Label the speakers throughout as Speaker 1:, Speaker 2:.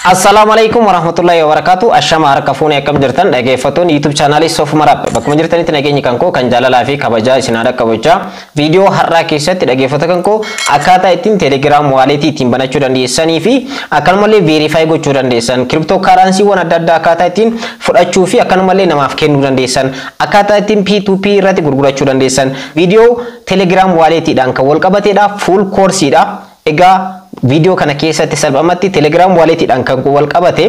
Speaker 1: Assalaamu alaikum warahmatullahi wabarakatuh. Ashama harka fuunee, akkam jirtan dhaggeeffattoonni YouTube chaanaalii Soof Maraab? Bakkuma jirtanitti nageenyi kan koo kan jaalalaa fi kabajaa isin haadha kabajaa. Viidiyoo har'aa keessatti, dhaggeeffattoota kan koo, akkaataa ittiin Telegram walletii ittiin banachuu dandeessanii fi akkanumallee verify gochuu dandeessan, crypto currencywwan adda addaa akkaataa ittiin fudhachuu fi akkanumallee namaaf kennuu dandeessan, akkaataa ittiin P2P irratti gurgurachuu dandeessan, viidiyoo Telegram walletiidhaan kan wal qabateedha, full courseiidha. Egaa viidiyoo kana keessatti salphumatti Telegram walletiidhaan kan wal qabate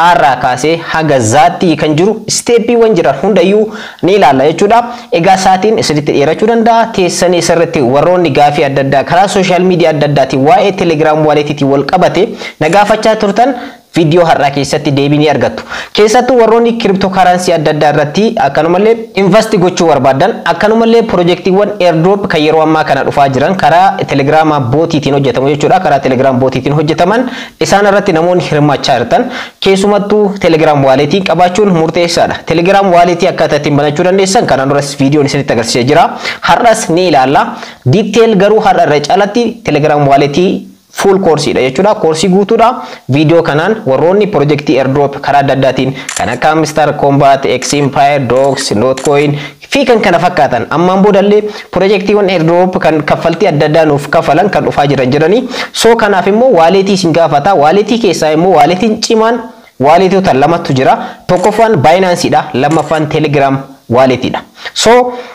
Speaker 1: A irraa kaasee haga Ztti kan jiru stepiiwwan jiran hundayyuu ni ilaalla jechuudha. Egaa saatiin isinitti dheerachuu danda'a. Teessanii isirratti warroonni gaafii adda addaa karaa social media adda addaatiin waa'ee Telegram walletiitiin wal qabate na gaafachaa turtan, viidiyoo har'aa keessatti deebii ni argattu. Keessattuu warroonni crypto currency adda addaa irratti akkanumallee invest gochuu barbaadan, akkanumallee piroojeektiiwwan airdrop kan yeroo ammaa kana dhufaa jiran karaa Telegram botiitiin hojjetamu jechuudha. Karaa Telegram botiitiin hojjetaman isaan irratti namoonni hirmaachaa jirtan, keessumattuu Telegram walletii qabaachuun murteessaadha. Telegram walletii akkaataa ittiin banachuu dandeessan kanaan duras viidiyoon isinitti agarsiisee jira. Har'as ni ilaalla. Detail garuu har'a irra caalatti Telegram walletii full courseiidha jechuudha. Coursii guutuudha. Viidiyoo kanaan warroonni piroojeektii airdrop karaa adda addaatiin kan akka Hamster Kombat, X Empire, Dogs, Notcoin fi kan kana fakkaatan, ammaan boodallee piroojeektiiwwan airdrop kan kaffaltii adda addaa nuuf kafalan kan dhufaa jiran jiranii. So kanaaf immoo walletii isin gaafata. Walletii keessaa immoo walletiin cimaan walletoota lamatu jira. Tokkoffaan Binanceidha. Lammaffaan Telegram walletiidha. So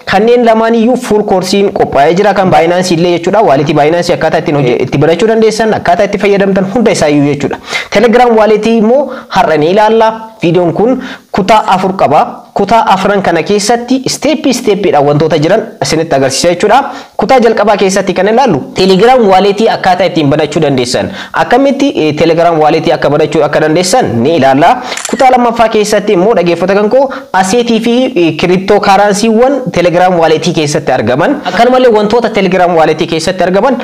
Speaker 1: kanneen lamaan iyyuu full courseiin qophaa'ee jira, kan Binance illee jechuudha. Walletii Binance akkaataa ittiin itti banachuu dandeessan, akkaataa itti fayyadamtan hunda isaa iyyuu jechuudha. Telegram walletii immoo har'a ni ilaalla. Viidiyoon kun kutaa afur qaba. Kutaa afran kana keessatti stepii stepiidhaan wantoota jiran isinitti agarsiisa jechuudha. Kutaa jalqabaa keessatti kan ilaallu Telegram walletii akkaataa ittiin banachuu dandeessan, akkamitti Telegram walletii akka banachuu akka dandeessan ni ilaalla. Kutaa lammaffaa keessatti immoo, dhaggeeffattoota kan koo, assetii fi crypto currencywwan Telegram walletii keessatti argaman, akkanumallee wantoota Telegram walletii keessatti argaman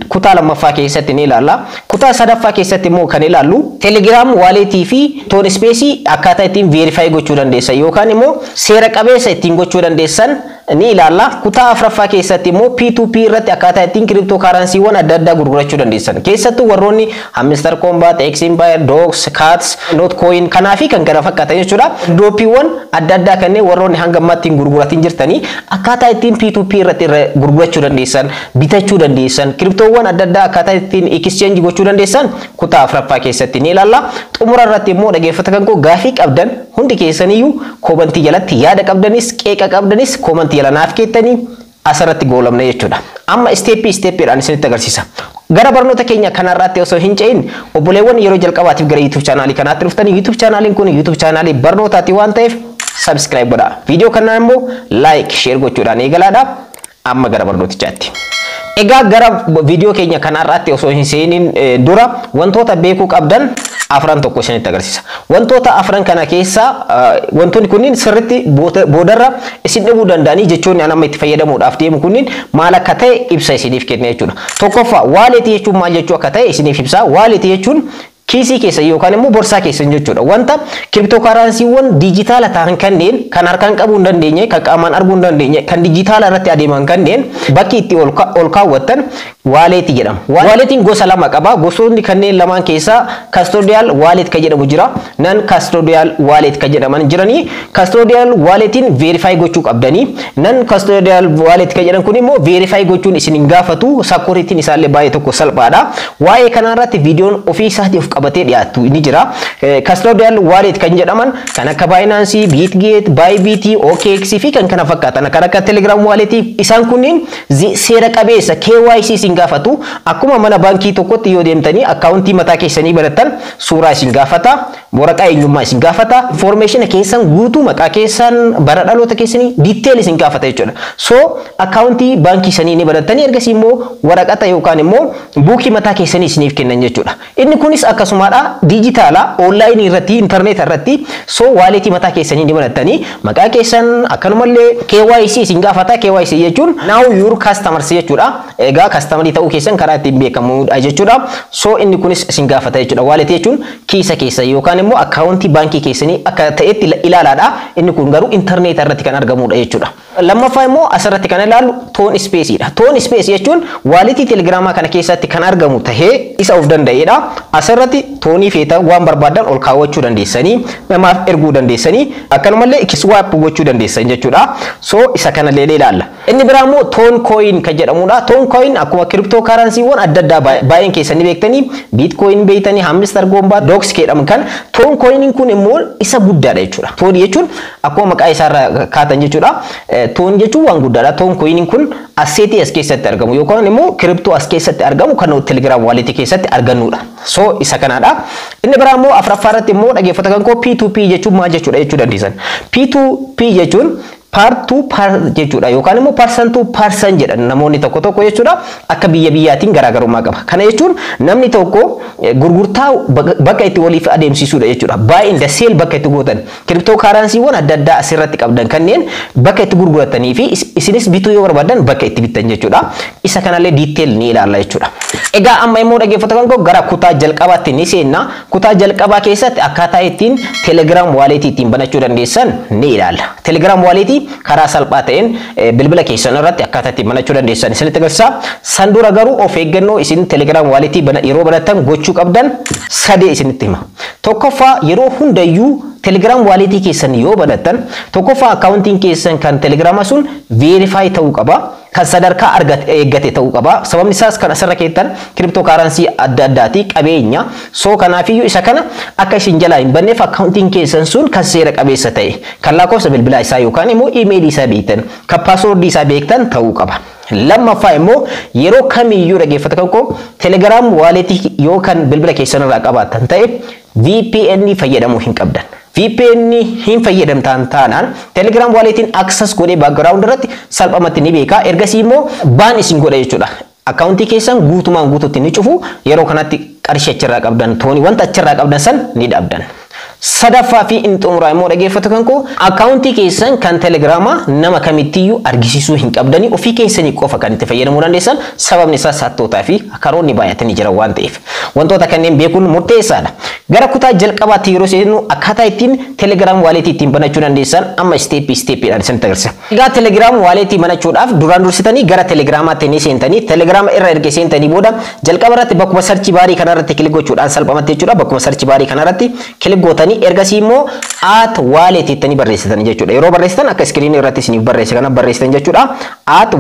Speaker 1: kutaa lammaffaa keessatti ni ilaalla. Kutaa sadaffaa keessatti immoo kan ilaallu Telegram walletii fi TON Space akkaataa ittiin verify gochuu dandeessan yookaan immoo seera qabeessa ittiin gochuu dandeessan ni ilaalla. Kutaa afuraffaa keessatti immoo P2P irratti akkaataa ittiin crypto currencywwan adda addaa gurgurachuu dandeessan. Keessattuu warroonni Hamster Kombat, X Empire, Dogs, Cats, Notcoin kanaa fi kan kana fakkaatan jechuudha. Dropiiwwan adda addaa kanneen warroonni hanga ammaatti hin gurguratin jirtanii akkaataa ittiin P2P irratti gurgurachuu dandeessan, bitachuu dandeessan, cryptowwan adda addaa akkaataa ittiin exchange gochuu dandeessan kutaa afuraffaa keessatti ni ilaalla. Xumura irratti immoo, dhaggeeffattoota kan koo, gaafii qabdan hundi keessaniyyuu commentii jalatti, yaada qabdanis qeeqa qabdanis commentii jala naaf keettanii asirratti goolamna jechuudha. Amma stepii stepiidhaan isinitti agarsiisa. Gara barnoota keenya kanarraatti osoo hin ce'in, obboleewwan yeroo jalqabaatiif gara YouTube chaanaalii kanaatti dhuftanii, YouTube chaanaaliin kun YouTube chaanaalii barnootaati waan ta'eef subscribe godhaa. Viidiyoo kanaa immoo like, share gochuudhaan eegalaadha. Amma gara barnootichaatti. Egaa gara viidiyoo keenya kanarraatti osoo hin seeniin dura wantoota beekuu qabdan afran tokko isinitti agarsiisa. Wantoota afran kana keessaa wantoonni kunniin sirriitti boodarra isin dhibuu danda'anii, jechoonni an amma itti fayyadamuudhaaf deemu kunniin maal akka ta'e ibsa isiniif kenna jechuudha. Tokkoffaa, walletii jechuun maal jechuu akka ta'e isiniif ibsa. Walletii jechuun kiisii keessa yookaan immoo borsaa keessan jechuudha. Wanta crypto currencywwan diijitaala ta'an kanneen kan harkaan qabuu hin dandeenye, kan qaamaan arguu hin dandeenye, kan diijitaala irratti adeeman kanneen bakki itti ol kaawwattan walletii jedhama. Walletiin gosa lama qaba. Gosoonni kanneen lamaan keessaa custodial wallet kan jedhamu jira. Non custodial wallet kan jedhaman jiranii. Custodial walletiin verify gochuu qabdanii. Non custodial wallet kan jedhan kun immoo verify gochuun isin hin gaafatu. Securityn isaallee baay'ee tokko salphaadha. Waa'ee kanarratti viidiyoon ofii isaatii of qabatee dhiyaatu ni jira. Custodial wallet kan jedhaman kan akka Binance, Bitget, Bybit, OKX fi kan kana fakkaatan, kan akka Telegram wallet, isaan kunniin seera qabeessa, KYC isin gaafatu. Akkuma mana baankii tokkotti yoo deemtanii akkaawuntii mataa keessanii banattan suuraa isin gaafata, waraqaa eenyummaa isin gaafata, information keessan guutuu, maqaa keessan, bara dhaloota keessanii detail isin gaafata jechuudha. So akkaawuntii baankii sanii ni banattanii, ergasii immoo waraqata yookaan immoo bookii mataa keessanii isiniif kennan jechuudha. Inni kunis akkasumadha, diijitaala, onlineii irratti, intarneeta irratti. So walletii mataa keessanii ni banattanii, maqaa keessan, akkanumallee KYC isin gaafata. KYC jechuun know your customers jechuudha. Egaa customerii ta'uu keessan karaa ittiin beekamudha jechuudha. So inni kunis isin gaafata jechuudha. Walletii jechuun kiisa keessa yookaan immoo akkaawuntii baankii keessanii akka ta'etti ilaalaadha. Inni kun garuu intarneeta irratti kan argamudha jechuudha. Lammaffaa immoo asirratti kan ilaallu TON Spaceiidha. TON Space jechuun walletii Telegramaa kana keessatti kan argamu tahee isa of danda'edha. Asirratti TONii feetan waan barbaadan ol kaawwachuu dandeessanii, namaaf erguu dandeessanii, akkanumallee swap gochuu dandeessan jechuudha. So isa kanallee ilaalla. Inni biraa immoo Toncoin kan jedhamudha. Toncoin akkuma crypto currencywwan adda addaa baay'een keessanii beektanii, Bitcoin beektanii, Hamster Kombat, Dogs jedhamu kan Toncoiniin kun immoo isa guddaadha jechuudha. TON jechuun akkuma maqaa isaarraa kaatan jechuudha. TON jechuun waan guddaadha. Toncoiniin kun assetii as keessatti argamu yookaan immoo crypto as keessatti argamu kan Telegram walletii keessatti argannudha. So isa kanaadha. Inni biraa immoo afuraffaa irratti immoo, dhaggeeffata kan koo, P2P jechuun maal jechuudha jechuu dandeessan. P2P jechuun peer to peer jechuudha yookaan immoo person to person jedhan namoonni tokko tokko jechuudha. Akka biyya biyyaatiin garaagarummaa qaba. Kana jechuun namni tokko gurgurtaa bakka itti waliif adeemsisuudha jechuudha. Buy and sell bakka itti gootan, crypto currencywwan adda addaa asirratti qabdan kanneen bakka itti gurguratanii fi isinis bituu yoo barbaadan bakka itti bittan jechuudha. Isa kanallee detail ni ilaalla jechuudha. Egaa amma immoo, dhaggeeffata kan koo, gara kutaa jalqabaatti ni seenna. Kutaa jalqabaa keessatti akkaataa ittiin Telegram walletii ittiin banachuu dandeessan ni ilaalla. Telegram walletii karaa salphaa ta'een bilbila keessan irratti akkaataa ittiin banachuu dandeessan isinitti agarsiisa. San dura garuu of eeggannoo isin Telegram walletii yeroo banattan gochuu qabdan sadee isinitti hima. Tokkoffaa, yeroo hundayyuu Telegram walletii keessan yoo banattan, tokkoffaa accountiin keessan kan Telegrama sun verify ta'uu qaba. Kan sadarkaa argate eeggate ta'uu qaba. Sababni isaas kan asirra keettan crypto currency adda addaati, qabeenya. So kanaafiyyuu isa kana akka isin jalaa hin banneef accountiin keessan sun kan seera qabeessa ta'e, kan lakkoofsa bilbilaa isaa yookaan immoo emailii isaa beektan, kan passwordii isaa beektan ta'uu qaba. Lammaffaa immoo, yeroo kamiyyuu, dhaggeeffata kan koo, Telegram walletii yoo kan bilbila keessan irraa qabaattan ta'e VPN fayyadamuu hin qabdan. VPN hin fayyadamtaan taanaan Telegram walletiin access godhee background irratti salphumatti ni beeka. Ergasii immoo ban isin godha jechuudha. Accountii keessan guutumaan guututti ni cufu. Yeroo kanatti qarshii achirraa qabdan, TONii wanta achirraa qabdan san ni dhabdan. Sadaffaa fi inni xumuraa immoo, dhaggeeffatu kan koo, accountii keessan kan Telegramaa nama kamittiyyuu argisiisuu hin qabdanii, ofii keessanii qofa kan itti fayyadamuu dandeessan. Sababni isaas hattootaa fi karoonni baay'atanii jiran waan ta'eef. Wantoota kanneen beekuun murteessaadha. Gara kutaa jalqabaatti yeroo seennu, akkaataa ittiin Telegram walletii ittiin banachuu dandeessan amma step stepiidhaan isinitti agarsiisa. Egaa Telegram walletii banachuudhaaf duraan dursitanii gara Telegramaatti ni seentanii. Telegrama irra erga seentanii booda jalqaba irratti bakkuma search barii kanarratti click gochuudhaan salphamatti jechuudha. Bakkuma search barii kanarratti click gootanii ergasii immoo @wallet jettanii barreessitan jechuudha. Yeroo barreessitan akka screenii irratti isiniif barreesse kana barreessitan jechuudha.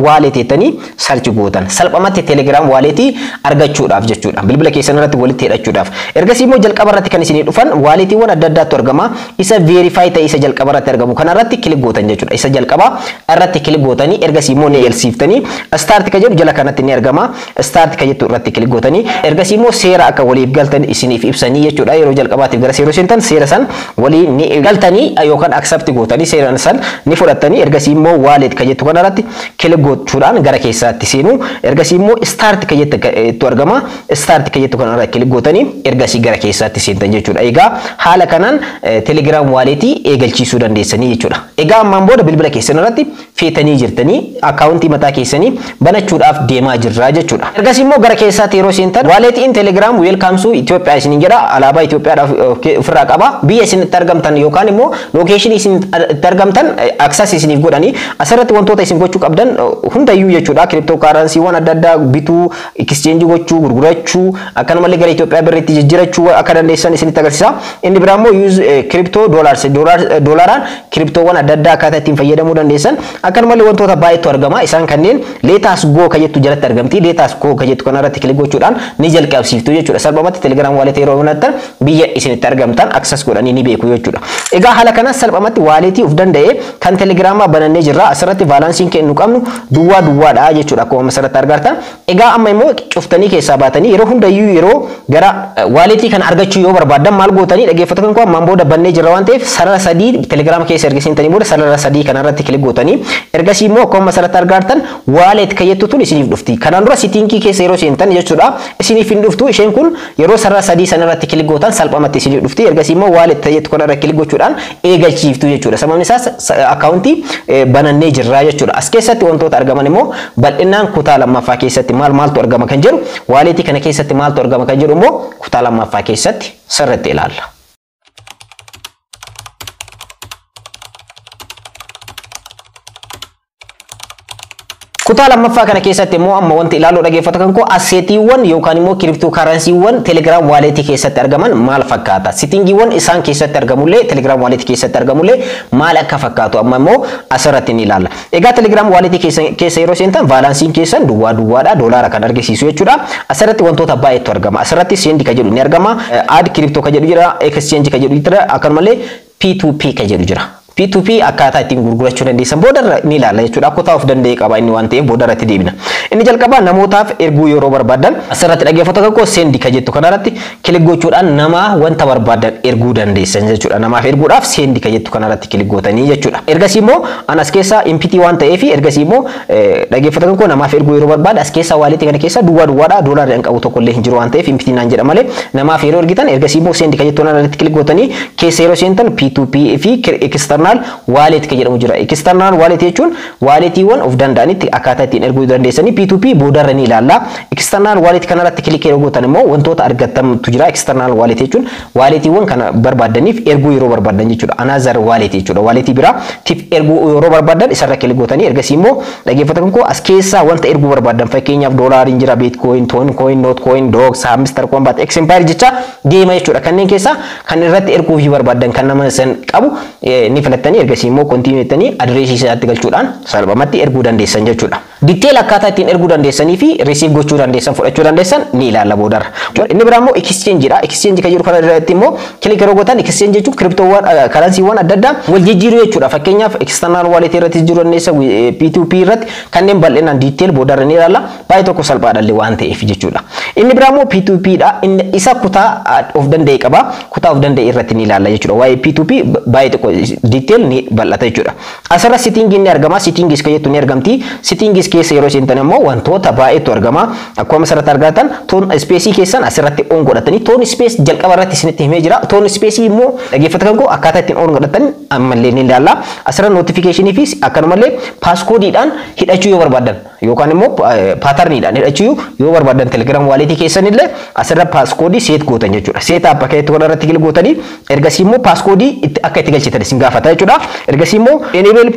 Speaker 1: @wallet jettanii search gootan. Salphamatti Telegram walletii argachuudhaaf jechuudha. Bilbila keessan irratti walitti hidhachuudhaaf. Ergasii immoo jalqaba irratti kan isinii dhufan walletiiwwan adda addaatu argama. Isa verify ta'e, isa jalqaba irratti argamu kanarratti click gootan jechuudha. Isa jalqaba irratti click gootanii ergasii immoo ni elsiiftanii start ka jedhu jala kanatti ni argama. Start ka jettu irratti click gootanii ergasii immoo seera akka waliif galtan isiniif ibsanii jechuudha. Yeroo jalqabaatiif gara seeroo seentan seera san waliin ni galtanii yookaan accept gootanii seera san ni fudhattanii ergasii immoo wallet ka jettu kanarratti click gochuudhaan gara keessaatti seenu. Ergasii immoo start ka jettu argama. Start ka jettu kanarratti click gootanii ergasii gara keessaatti seentan jechuudha. Egaa haala kanaan Telegram walletii eegalchiisuu dandeessanii jechuudha. Egaa ammaan booda bilbila keessan irratti feetanii jirtanii accountii mataa keessanii banachuudhaaf deemaa jirra jechuudha. Ergasii immoo gara keessaatti yeroo seentan "Wallet in Telegram welcomes Itoophiyaa" isiniin jedha. Alaabaa Itoophiyaadhaaf ofirraa qaba. Biyya isin itti argamtan yookaan immoo locationii isin itti argamtan access isiniif godhanii asirratti wantoota isin gochuu qabdan hundayyuu jechuudha. Crypto currencywwan adda addaa bituu, exchange gochuu, gurgurachuu, akkanumallee gara Itoophiyaa birriitti jijjiirachuu akka dandeessan isinitti agarsiisa. Inni biraa immoo use crypto dollars, doolaaraan cryptowwan adda addaa akkaataa ittiin fayyadamuu dandeessan, akkanumallee wantoota baay'eetu argama. Isaan kanneen "Let's go" ka jettu jalatti argamti. "Let's go" ka jettu kanarratti click gochuudhaan ni jalqabsiiftu jechuudha. Salphumatti Telegram walletii yeroo banattan biyya isinitti argamtan access godhanii ni beeku jechuudha. Egaa haala kana salphumatti walletii of danda'e kan Telegramaa banannee jirra. Asirratti balanceiin kennu qabnu duwwaa duwwaadha jechuudha akkuma asirratti argartan. Egaa amma immoo cuftanii keessaa baatanii yeroo hundayyuu yeroo gara walletii kana argachuu yoo barbaaddan maal gootanii, dhaggeeffattoota kan koo? Ammaan booda bannee jirra waan ta'eef sarara sadii Telegrama keessa erga seentanii booda sarara sadii kanarratti click gootanii ergasii immoo akkuma asirratti argartan "Wallet" kan jettu tun isiniif dhufti. Kanaan dura settingii keessa yeroo seentan jechuudha isiniif hin dhuftu isheen kun. Yeroo sarara sadii sanarratti click gootan salphumatti isiniif dhufti. Ergasii immoo "Wallet" kan jettu kanarra click gochuudhaan eegalchiiftu jechuudha. Sababni isaas accountii banannee jirra jechuudha. As keessatti wantoota argaman immoo bal'inaan kutaa lammaffaa keessatti maal maaltu argama kan jedhu, walletii kana keessatti maaltu argama kan jedhu immoo kutaa lammaffaa keessatti sirriitti ilaalla. Kutaa lammaffaa kana keessatti immoo amma wanti ilaaluu, dhaggeeffata kan koo, assetiiwwan yookaan immoo crypto currencywwan Telegram walletii keessatti argaman maal fakkaata? Settingiiwwan isaan keessatti argamullee, Telegram walletii keessatti argamullee maal akka fakkaatu amma immoo asirratti ni ilaalla. Egaa Telegram walletii keessa yeroo seentan balanceiin keessan duwwaa duwwaadha, doolaara kan argisiisu jechuudha. Asirratti wantoota baay'eetu argama. Asirratti send ka jedhu ni argama. Add crypto ka jedhu jira, exchange ka jedhu jira, akkanumallee P2P ka jedhu jira. P2P akkaataa ittiin gurgurachuu dandeessan boodarra ni ilaalla jechuudha. Kutaa of danda'e qaba inni waan ta'eef boodarratti deebina. Inni jalqabaa namootaaf erguu yeroo barbaadan asirratti, dhaggeeffattoota koo, send ka jettu kanarratti click gochuudhaan nama wanta barbaadan erguu dandeessan jechuudha. Namaaf erguudhaaf send ka jettu kanarratti click gootanii jechuudha. Ergasii immoo an as keessa empty waan ta'eef, ergasii immoo, dhaggeeffattoota koo, namaaf erguu yeroo barbaada as keessa walletii kana keessa duwwaa duwwaadha, doolaarri hin qabu tokko illee hin jiru waan ta'eef empty naan jedha malee, namaaf yeroo ergitan ergasii immoo send ka jettu kanarratti click gootanii keessa yeroo seentan P2P fi external wallet kan jedhamu jira. External wallet jechuun walletiiwwan of danda'anitti akkaataa ittiin erguu dandeessanii P2P boodarra ni ilaalla. External wallet kanarratti click yeroo gootan immoo wantoota argatantu jira. External wallet jechuun walletiiwwan kana barbaadaniif erguu yeroo barbaadan jechuudha. Another wallet jechuudha. Walletii biraa tiif erguu yeroo barbaadan isarra click gootanii ergasii immoo, dhaggeeffatan koo, as keessaa wanta erguu barbaadan, fakkeenyaaf doolaariin jira, Bitcoin, Toncoin, Notcoin, Dogs, Hamster Kombat, X Empire jecha deema jechuudha. Kanneen keessaa kan irratti erguu fi barbaadan kan nama san qabu ni filattanii ergasii immoo continue jettanii adireesii isaatti galchuudhaan salphumatti erguu dandeessan jechuudha. Detail akkaataa ittiin erguu dandeessanii fi receive gochuu dandeessan, fudhachuu dandeessan ni ilaalla boodarra. Inni biraa immoo exchange dha. Exchange kan jedhu kana irratti immoo click yeroo gootan, exchange jechuun cryptowwan, currencywwan adda addaa wal jijjiiruu jechuudha. Fakkeenyaaf external wallet irratti jijjiiruu dandeessa, P2P irratti kanneen bal'inaan detail boodarra ni ilaalla. Baay'ee tokko salphaadha waan ta'eef jechuudha. Inni biraa immoo P2P dha. Inni isa kutaa of danda'e qaba. Kutaa of danda'e irratti ni ilaalla jechuudha. Waa'ee P2P baay'ee tokko detail ni bal'ata jechuudha. Asirra setting ni argama. Settings kan jettu ni argamti. Settings keessa yeroo seentan immoo wantoota baay'eetu argama. Akkuma asirratti argatan TON Space keessan asirratti on godhatanii, TON Space jalqaba irratti isinitti himee jira. TON Space immoo, dhaggeeffatan koo, akkaataa ittiin on godhatan ammallee ni ilaalla. Asirra notificationii fi akkanumallee passcodeiidhaan hidhachuu yoo barbaadan yookaan immoo patterniidhaan hidhachuu yoo barbaadan Telegram walletii keessan illee asirra passcodeii set gootan jechuudha. Set up akka itti irratti click gootanii ergasii immoo passcodeii akka itti galchitan isin gaafata jechuudha. Ergasii immoo enable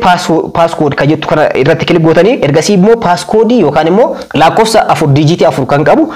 Speaker 1: passcode kan jettu kana irratti click gootanii ergasii immoo passcodeii yookaan immoo lakkoofsa afur, digitii 4 kan qabu,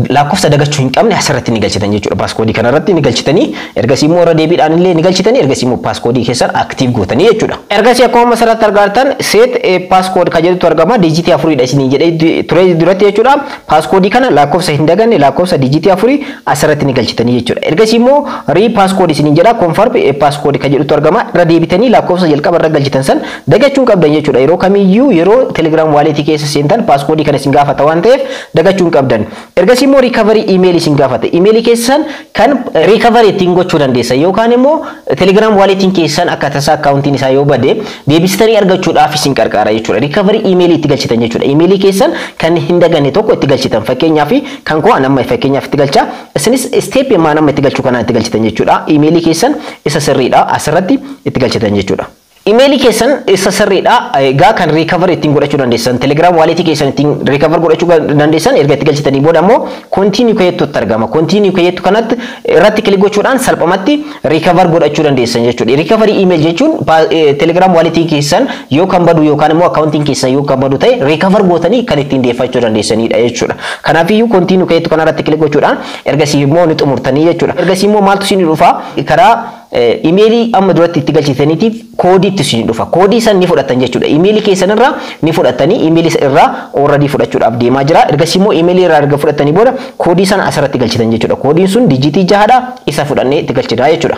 Speaker 1: lakkoofsa dagachuu hin qabne asirratti ni galchitan jechuudha. Passcodeii kanarratti ni galchitanii ergasii immoo irra deebiidhaan illee ni galchitanii ergasii immoo passcodeii keessan active gootanii jechuudha. Ergasii akkuma asirratti argattan set passcode kan jedhutu argama, digitii afuridha isinii jedhee ture duratti jechuudha. Passcodeii kana lakkoofsa hin daganne, lakkoofsa digitii afurii asirratti ni galchitanii jechuudha. Ergasii immoo re passcode isinii jedha, confirm passcode kan jedhutu argama. Irra deebitanii lakkoofsa jalqaba irra galchitan san dagachuu hin qabdan jechuudha. Yeroo kamiyyuu yeroo Telegram walletii keessa seentan passcodeii kana isin gaafata waan ta'eef dagachuu hin qabdan. Ergasii immoo recovery email isin gaafata. Emailii keessan kan recovery ittiin gochuu dandeessan yookaan immoo Telegram walletiin keessan akka tasaa accountiin isaa yoo bade deebistanii argachuudhaaf isin gargaara jechuudha. Recovery emailii itti galchitan jechuudha. Emailii keessan kan hin daganne tokko itti galchitan. Fakkeenyaaf kan koo amma fakkeenyaaf itti galcha. Isinis step maan amma itti galchuu kanaan itti galchitan jechuudha. Emailii keessan isa sirriidha asirratti itti galchitan jechuudha. Emailii keessan isa sirriidha. Egaa kan recover ittiin godhachuu dandeessan, Telegram walletii keessan ittiin recover godhachuu dandeessan erga itti galchitanii booda immoo continue kajettutti argama. Continue kajettu kanatti irratti click gochuudhaan salphumatti recover godhachuu dandeessan jechuudha. Recovery email jechuun Telegram walletii keessan yoo kan badu yookaan immoo accountiin keessan yoo kan badu ta'e recover gootanii kan ittiin deeffachuu dandeessanidha jechuudha. Kanaafiyyuu continue kajettu kanarratti click gochuudhaan ergasii immoo ni xumurtanii jechuudha. Ergasii immoo maaltu isin dhufa? Karaa emailii amma duratti itti galchitaniitiif codeii itti isin dhufa. Codeii san ni fudhatan jechuudha. Emailii keessan irraa ni fudhatanii, emailii irraa already fudhachuudhaaf deemaa jira. Ergasii immoo emailii irraa erga fudhatanii booda codeii sana asirratti galchitan jechuudha. Codeiin sun digitii jahadha, isa fudhannee itti galchina jechuudha.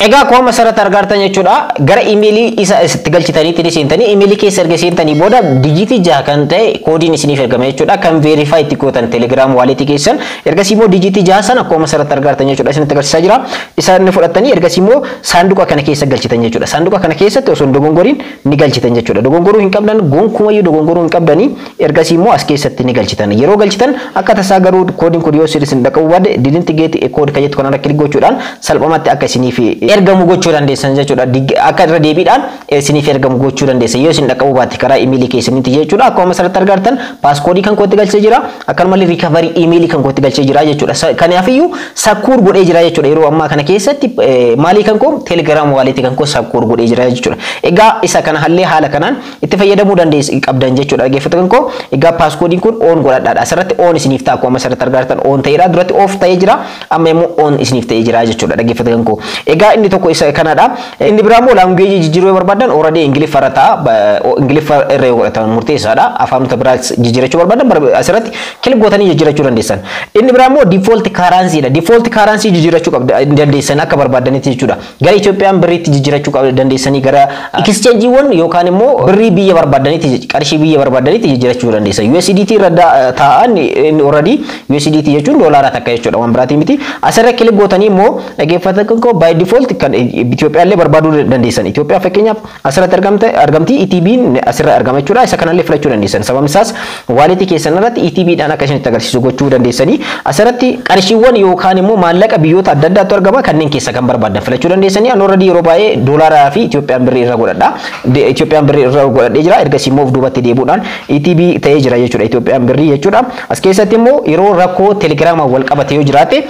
Speaker 1: Egaa akkuma asirratti argartan jechuudha, gara emailii isa itti galchitaniitti ni seentanii, emailii keessa erga seentanii booda digitii 6 kan ta'e codeiin isiniif ergama jechuudha, kan verify itti gootan Telegram walletii keessan. Ergasii immoo digitii 6 sana akkuma asirratti argartan jechuudha, isinitti agarsiisaa jira, isa inni fudhattanii ergasii immoo saanduqa kana keessa galchitan jechuudha. Saanduqa kana keessatti osoo hin dogongoriin ni galchitan jechuudha. Dogongoruu hin qabdan, gonkumayyuu dogongoruu hin qabdanii. Ergasii immoo as keessatti ni galchitan. Yeroo galchitan akka tasaa garuu codeiin kun yoo isin dhaqabuu baate, "didn't get a code" kan jettu kanarra click gochuudhaan salphumatti akka isiniif ergamu gochuu dandeessan jechuudha. Akka irra deebiidhaan isiniif ergamu gochuu dandeessan yoo isin dhaqqabuu baatte karaa imeelii keessanitti jechuudha. Akkuma asirratti argartan passcode kan kootti galchee jira. Akkanumallee recovery email kan kootti galchee jira jechuudha. Kanaafiyyuu secure godhee jira jechuudha. Yeroo ammaa kana keessatti maalii kan koo, Telegram wallet kan koo secure godhee jira jechuudha. Egaa isa kana hallee haala kanaan itti fayyadamuu dandeessu qabdan jechuudha. Dhaggeeffattoota koo, egaa passcodeiin kun on godhadhaadha. Asirratti on isiniif ta'a. Akkuma asirratti argartan on ta'eera. Duratti off ta'ee jira. Amma immoo on isiniif ta'ee jira jechuudha. Dhaggeeffattoota koo. Egaa inni tokko isa kanadha. Inni biraa immoo language jijjiiruu yoo barbaadan already Ingiliffa irra ta'a. Ingiliffa irra yoo godhatan murteessaadha. Afaanota biraa jijjiirachuu barbaadan asirratti click gootanii jijjiirachuu dandeessan. Inni biraa immoo default currencydha. Default currency jijjiirachuu dandeessan akka barbaadanitti jechuudha. Gara Itoophiyaan birriitti jijjiirachuu dandeessanii, gara exchangeewwan yookaan immoo birrii biyya barbaadanitti, qarshii biyya barbaadanitti jijjiirachuu dandeessan. USDT irra taa'an. Already USDT jechuun doolaara takka jechuudha, waan biraatii miti. Asirra click gootanii immoo, dhaggeeffattoota koo, by default kan Itoophiyaallee barbaaduu dandeessan. Itoophiyaa fakkeenyaaf asirratti argamte, argamti. ETB'n asirra argama jechuudha. Isa kanallee filachuu dandeessan. Sababni isaas wallet keessan irratti ETBdhaan akka isinitti agarsiisu gochuu dandeessanii. Asirratti qarshiiwwan yookaan immoo maallaqa biyyoota adda addaatu argama, kanneen keessa kan barbaadan filachuu dandeessanii. Ani already yeroo baay'ee doolaaraa fi Itoophiyaan birrii irra godhadha. Itoophiyaan birrii irra godhadhee jira. Ergasii immoo of duubatti deebi'uudhaan ETB ta'ee jira jechuudha. Itoophiyaan birrii jechuudha. As keessatti immoo yeroo rakkoo Telegramaan wal qabate yoo jiraate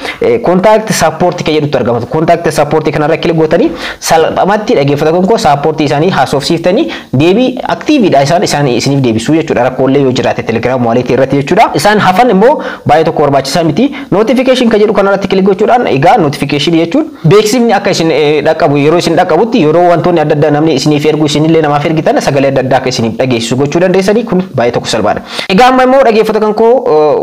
Speaker 1: contact support kan jedhutu argama. Contact support kanarra click gootanii salphumatti, dhaggeeffattoota koo, support isaanii haasofsiiftanii deebii activedha isaan isiniif deebisuu jechuudha. Rakkoolee yoo jiraate Telegram wallet irratti jechuudha. Isaan hafan immoo baay'ee tokko barbaachisaa miti. Notification kan jedhu kanarratti click gochuudhaan, egaa notification jechuun beeksifni akka isin dhaqqabu, yeroo isin dhaqqabutti, yeroo wantoonni adda addaa namni isiniif ergu, isinillee namaaf ergitan, sagalee adda addaa akka isiniif dhageessisu gochuu dandeessanii. Kun baay'ee tokko salphaadha. Egaa amma immoo, dhaggeeffattoota kan koo,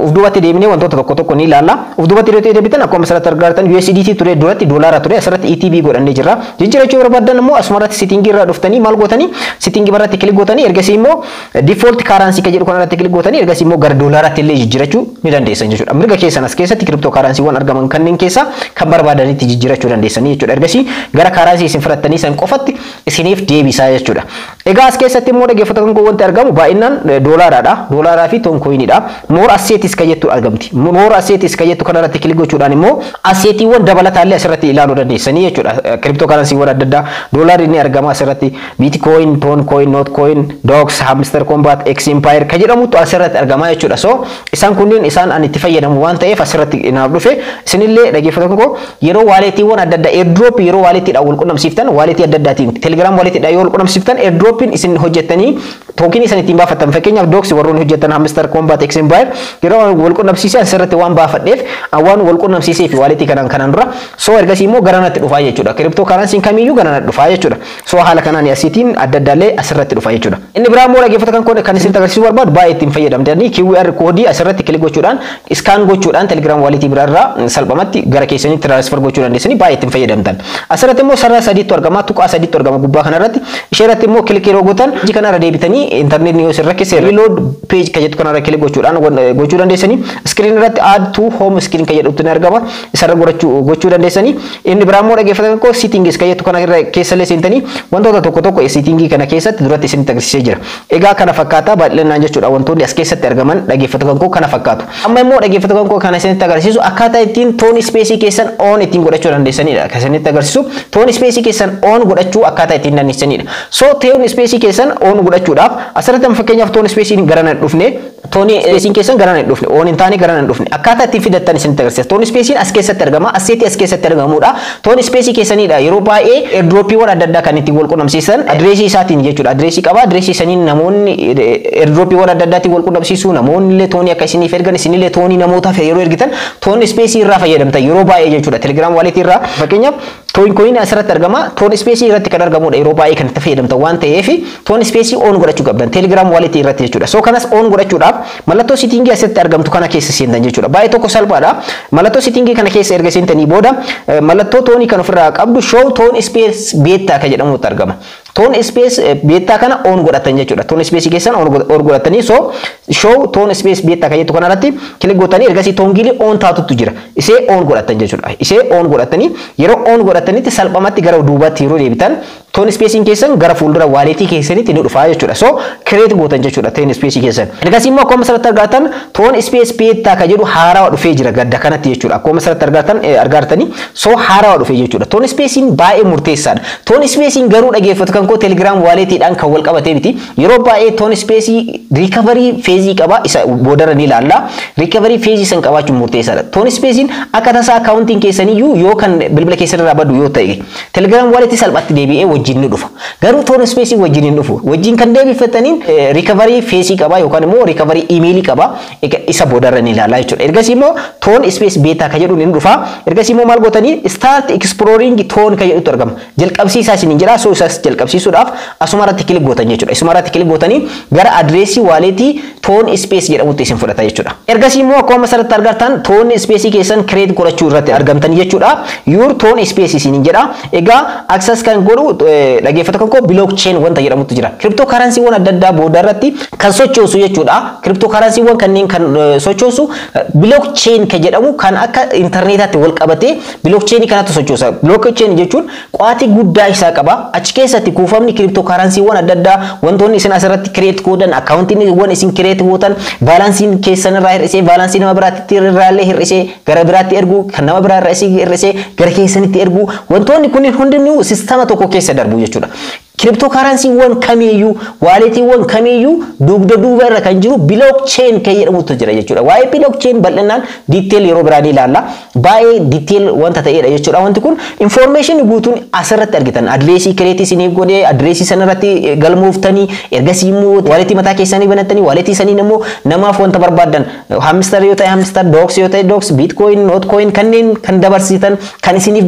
Speaker 1: uf duubatti deebinee wantoota tokko tokko ni ilaalla. Uf duubatti yeroo deebitan akkuma asirratti argartan USDT ture, duratti doolaara ture, asirratti ETB godhannee jirra. Jijjiirachuu barbaadan immoo asumarratti setting irra dhuftanii maal gootanii, setting irratti click gootanii, ergasii immoo default currency kan jedhu kanarratti click gootanii, ergasii immoo gara doolaaraatti illee jijjiirachuu ni dandeessan jechuudha. Mirga keessan as keessatti crypto currencywwan argaman kanneen keessaa kan barbaadanitti jijjiirachuu dandeessanii jechuudha. Ergasii gara currency isin filattanii san qofatti isiniif deebisaa jechuudha. Egaa as keessatti immoo, dhaggeeffattoota koo, wanti argamu baay'inaan doolaaraadha. Doolaaraa fi Toncoinidha. More assets kan jettu argamti. More assets kan jettu kanarratti click gochuudhaan immoo assetiiwwan dabalataallee asirratti ilaaluu dandeessanii jechuudha. Crypto currencywwan adda addaa, doolaarri ni argama asirratti. Bitcoin, Toncoin, Notcoin, Dogs, Hamster Combat, X Empire kan jedhamutu asirratti argama jechuudha. So isaan kunneen isaan ani itti fayyadamu waan ta'eef asirratti naaf dhufe. Isinillee, dhaggeeffattoota koo, yeroo walletiiwwan adda addaa airdrop, yeroo walletiidhaan wal qunnamsiiftan, wallet adda addaatiin, Telegram walletiidhaan yoo wal qunnamsiiftan, airdropiin isin hojjettanii token isin ittiin baafattan, fakkeenyaaf Dogs warroonni hojjetan, Hamster Combat, X Empire, yeroo wal qunnamsiisee asirratti waan baafadheef, waan wal qunnamsiisee fi wallet kanaan dura, so ergasii immoo gara natti dhufaa jechuudha. Crypto currencyn kamiyyuu gara natti dhufaa jechuudha. So haala kanaan asiitiin adda addaallee asirratti dhufa jechuudha. Inni biraa immoo, dhaggeeffattoota kan koo, kan isin agarsiisuu barbaadu, baay'ee ittiin fayyadamtanii QR code asirratti click gochuudhaan, scan gochuudhaan Telegram wallet biraarraa salphumatti gara keessanii transfer gochuu dandeessanii baay'ee ittiin fayyadamtan. Asirratti immoo sarara sadiitu argama, tuqaa sadiitu argama gubbaa kanarratti. Ishee irratti immoo click yeroo gootan, hojii kanarra deebitanii intarneetni yoo isin rakkise reload page kan jettu kanarra click gochuudhaan gochuu dandeessanii. Screen irratti add to home screen kan jedhutu ni argama. Isarra gochuu dandeessanii. Inni biraa immoo, dhaggeeffattoota koo, settings kan jettu kana irra keessallee seentanii wantoota tokko tokko setting kana keessatti duratti isinitti agarsiisee jira. Egaa kana fakkaata bal'inaan jechuudha, wantoonni as keessatti argaman, dhaggeeffattoota koo, kana fakkaatu. Amma immoo, dhaggeeffattoota koo, kana isinitti agarsiisu akkaataa ittiin TON Space keessan on ittiin godhachuu dandeessanidha. Kan isinitti agarsiisu TON Space keessan on godhachuu akkaataa ittiin dandeessanidha. So TON Space keessan on godhachuudhaaf asirratti fakkeenyaaf TON Space gara nan dhufne, TON Space keessan gara nan dhufne, on hin taane gara nan dhufne, akkaataa ittiin fidattan isinitti agarsiisa. TON Space as keessatti argama. Asset as keessatti argamudha. TON Space keessanidha. Yeroo baay'ee airdropiiwwan adda addaa kan ittiin wal qunnamsiisan address isaatiin jechuudha. Address qaba. Address saniin namoonni airdropiiwwan adda addaatiin wal qunnamsiisu, namoonni illee TON akka isiniif ergan, isinillee TON namootaaf yeroo ergitan TON Space irraa fayyadamtan yeroo baay'ee jechuudha. Telegram wallet irraa fakkeenyaaf Toncoin asirratti argama. TON Space irratti kan argamudha, yeroo baay'ee kan itti fayyadamtan waan ta'eef TON Space on godhachuu qabdan Telegram wallet irratti jechuudha. So kanas on godhachuudhaaf mallattoo setting asitti argamtu kana keessa seentan jechuudha. Baay'ee tokko salphaadha. Mallattoo setting kana keessa erga seentanii booda mallattoo TON kan ofirraa qabdu, show TON Space beta kan jedhamutu argama. TON Space Beta kana on godhatan jechuudha. TON Space keessan on godhatanii, so show TON Space Beta kan jettu kanarratti click gootanii, ergasii toggle on taatutu jira. Isee on godhatan jechuudha. Isee on godhatanii, yeroo on godhatanitti salphumatti gara duubaatti yeroo deebitan TON Spaceiin keessan gara fuuldura walletii keessanitti ni dhufa jechuudha. So create gootan jechuudha TON Space keessan. Ergasii immoo akkuma asirratti argatan TON Space Beta kan jedhu haarawaa dhufee jira gadda kanatti jechuudha. Akkuma asirratti argatan argartanii, so haarawaa dhufee jechuudha. TON Spaceiin baay'ee murteessaadha. TON Spaceiin garuu, dhageeffatu kan koo, Telegram walletiidhaan kan wal qabatee miti. Yeroo baay'ee TON Space recovery phrase qaba, isa boodarra ni ilaalla. Recovery phrase san qabaachuun murteessaadha. TON Spaceiin akka tasaa accountiin keessaniyyuu yoo kan bilbila keessan irraa badu yoo ta'e, Telegram walletii salphaatti deebi'ee wajjin ni dhufa. Garuu TON Space wajjin hin dhufu. Wajjin kan deebifataniin recovery phrase qaba yookaan immoo recovery emailii qaba. Isa boodarra ni ilaalla jechuudha. Ergasii immoo TON Space Beta kan jedhu ni dhufa. Ergasii immoo maal gootanii, start exploring TON kan jedhutu argama. Jalqabsiisaa isiniin jira. So isas jalqabsiisuudhaaf asuma irratti click gootan jechuudha. Isuma irratti click gootanii gara addressii walletii TON Space jedhamutti isin fudhata jechuudha. Ergasii immoo akkuma asirratti argartan TON Space keessan create godhachuu irratti argamtan jechuudha. Your TON Space isiniin jedha. Egaa access kan godhu, dhaggeeffata kan koo, blockchain wanta jedhamutu jira. Cryptocurrencywwan adda addaa booda irratti kan sochoosu jechuudha. Cryptocurrencywwan kanneen kan sochoosu blockchain kan jedhamu, kan akka intarneetaatti wal qabatee blockchain kanatti sochoosa. Blockchain jechuun qo'atii guddaa isaa qaba. Achi keessatti kuufamni cryptocurrencywwan adda addaa, wantoonni isin asirratti create gootan, accountiiwwan isin create gootan, balanceiin keessan irraa hir'isee balance nama biraatti irraallee hir'isee gara biraatti erguu, kan nama biraa irraa hir'isee gara keessanitti erguu, wantoonni kunniin hundinuu sistama tokko keessa darbu jechuudha. Cryptocurrencywwan kamiiyyuu, walletiiwwan kamiiyyuu dugda duuba irra kan jiru blockchain kan jedhamutu jira jechuudha. Waa'ee blockchain bal'inaan detail yeroo biraa ni ilaalla. Baay'ee detail wanta ta'edha jechuudha. Wanti kun information guutuun asirratti argitan. Addressii create isiniif godhee, addressii sanarratti galmooftanii, ergasii immoo walletii mataa keessanii banattanii, walletii saniin immoo namaaf wanta barbaaddan, Hamster yoo ta'e Hamster, Dogs yoo ta'e Dogs, Bitcoin, Notcoin kanneen kan dabarsitan kan isiniif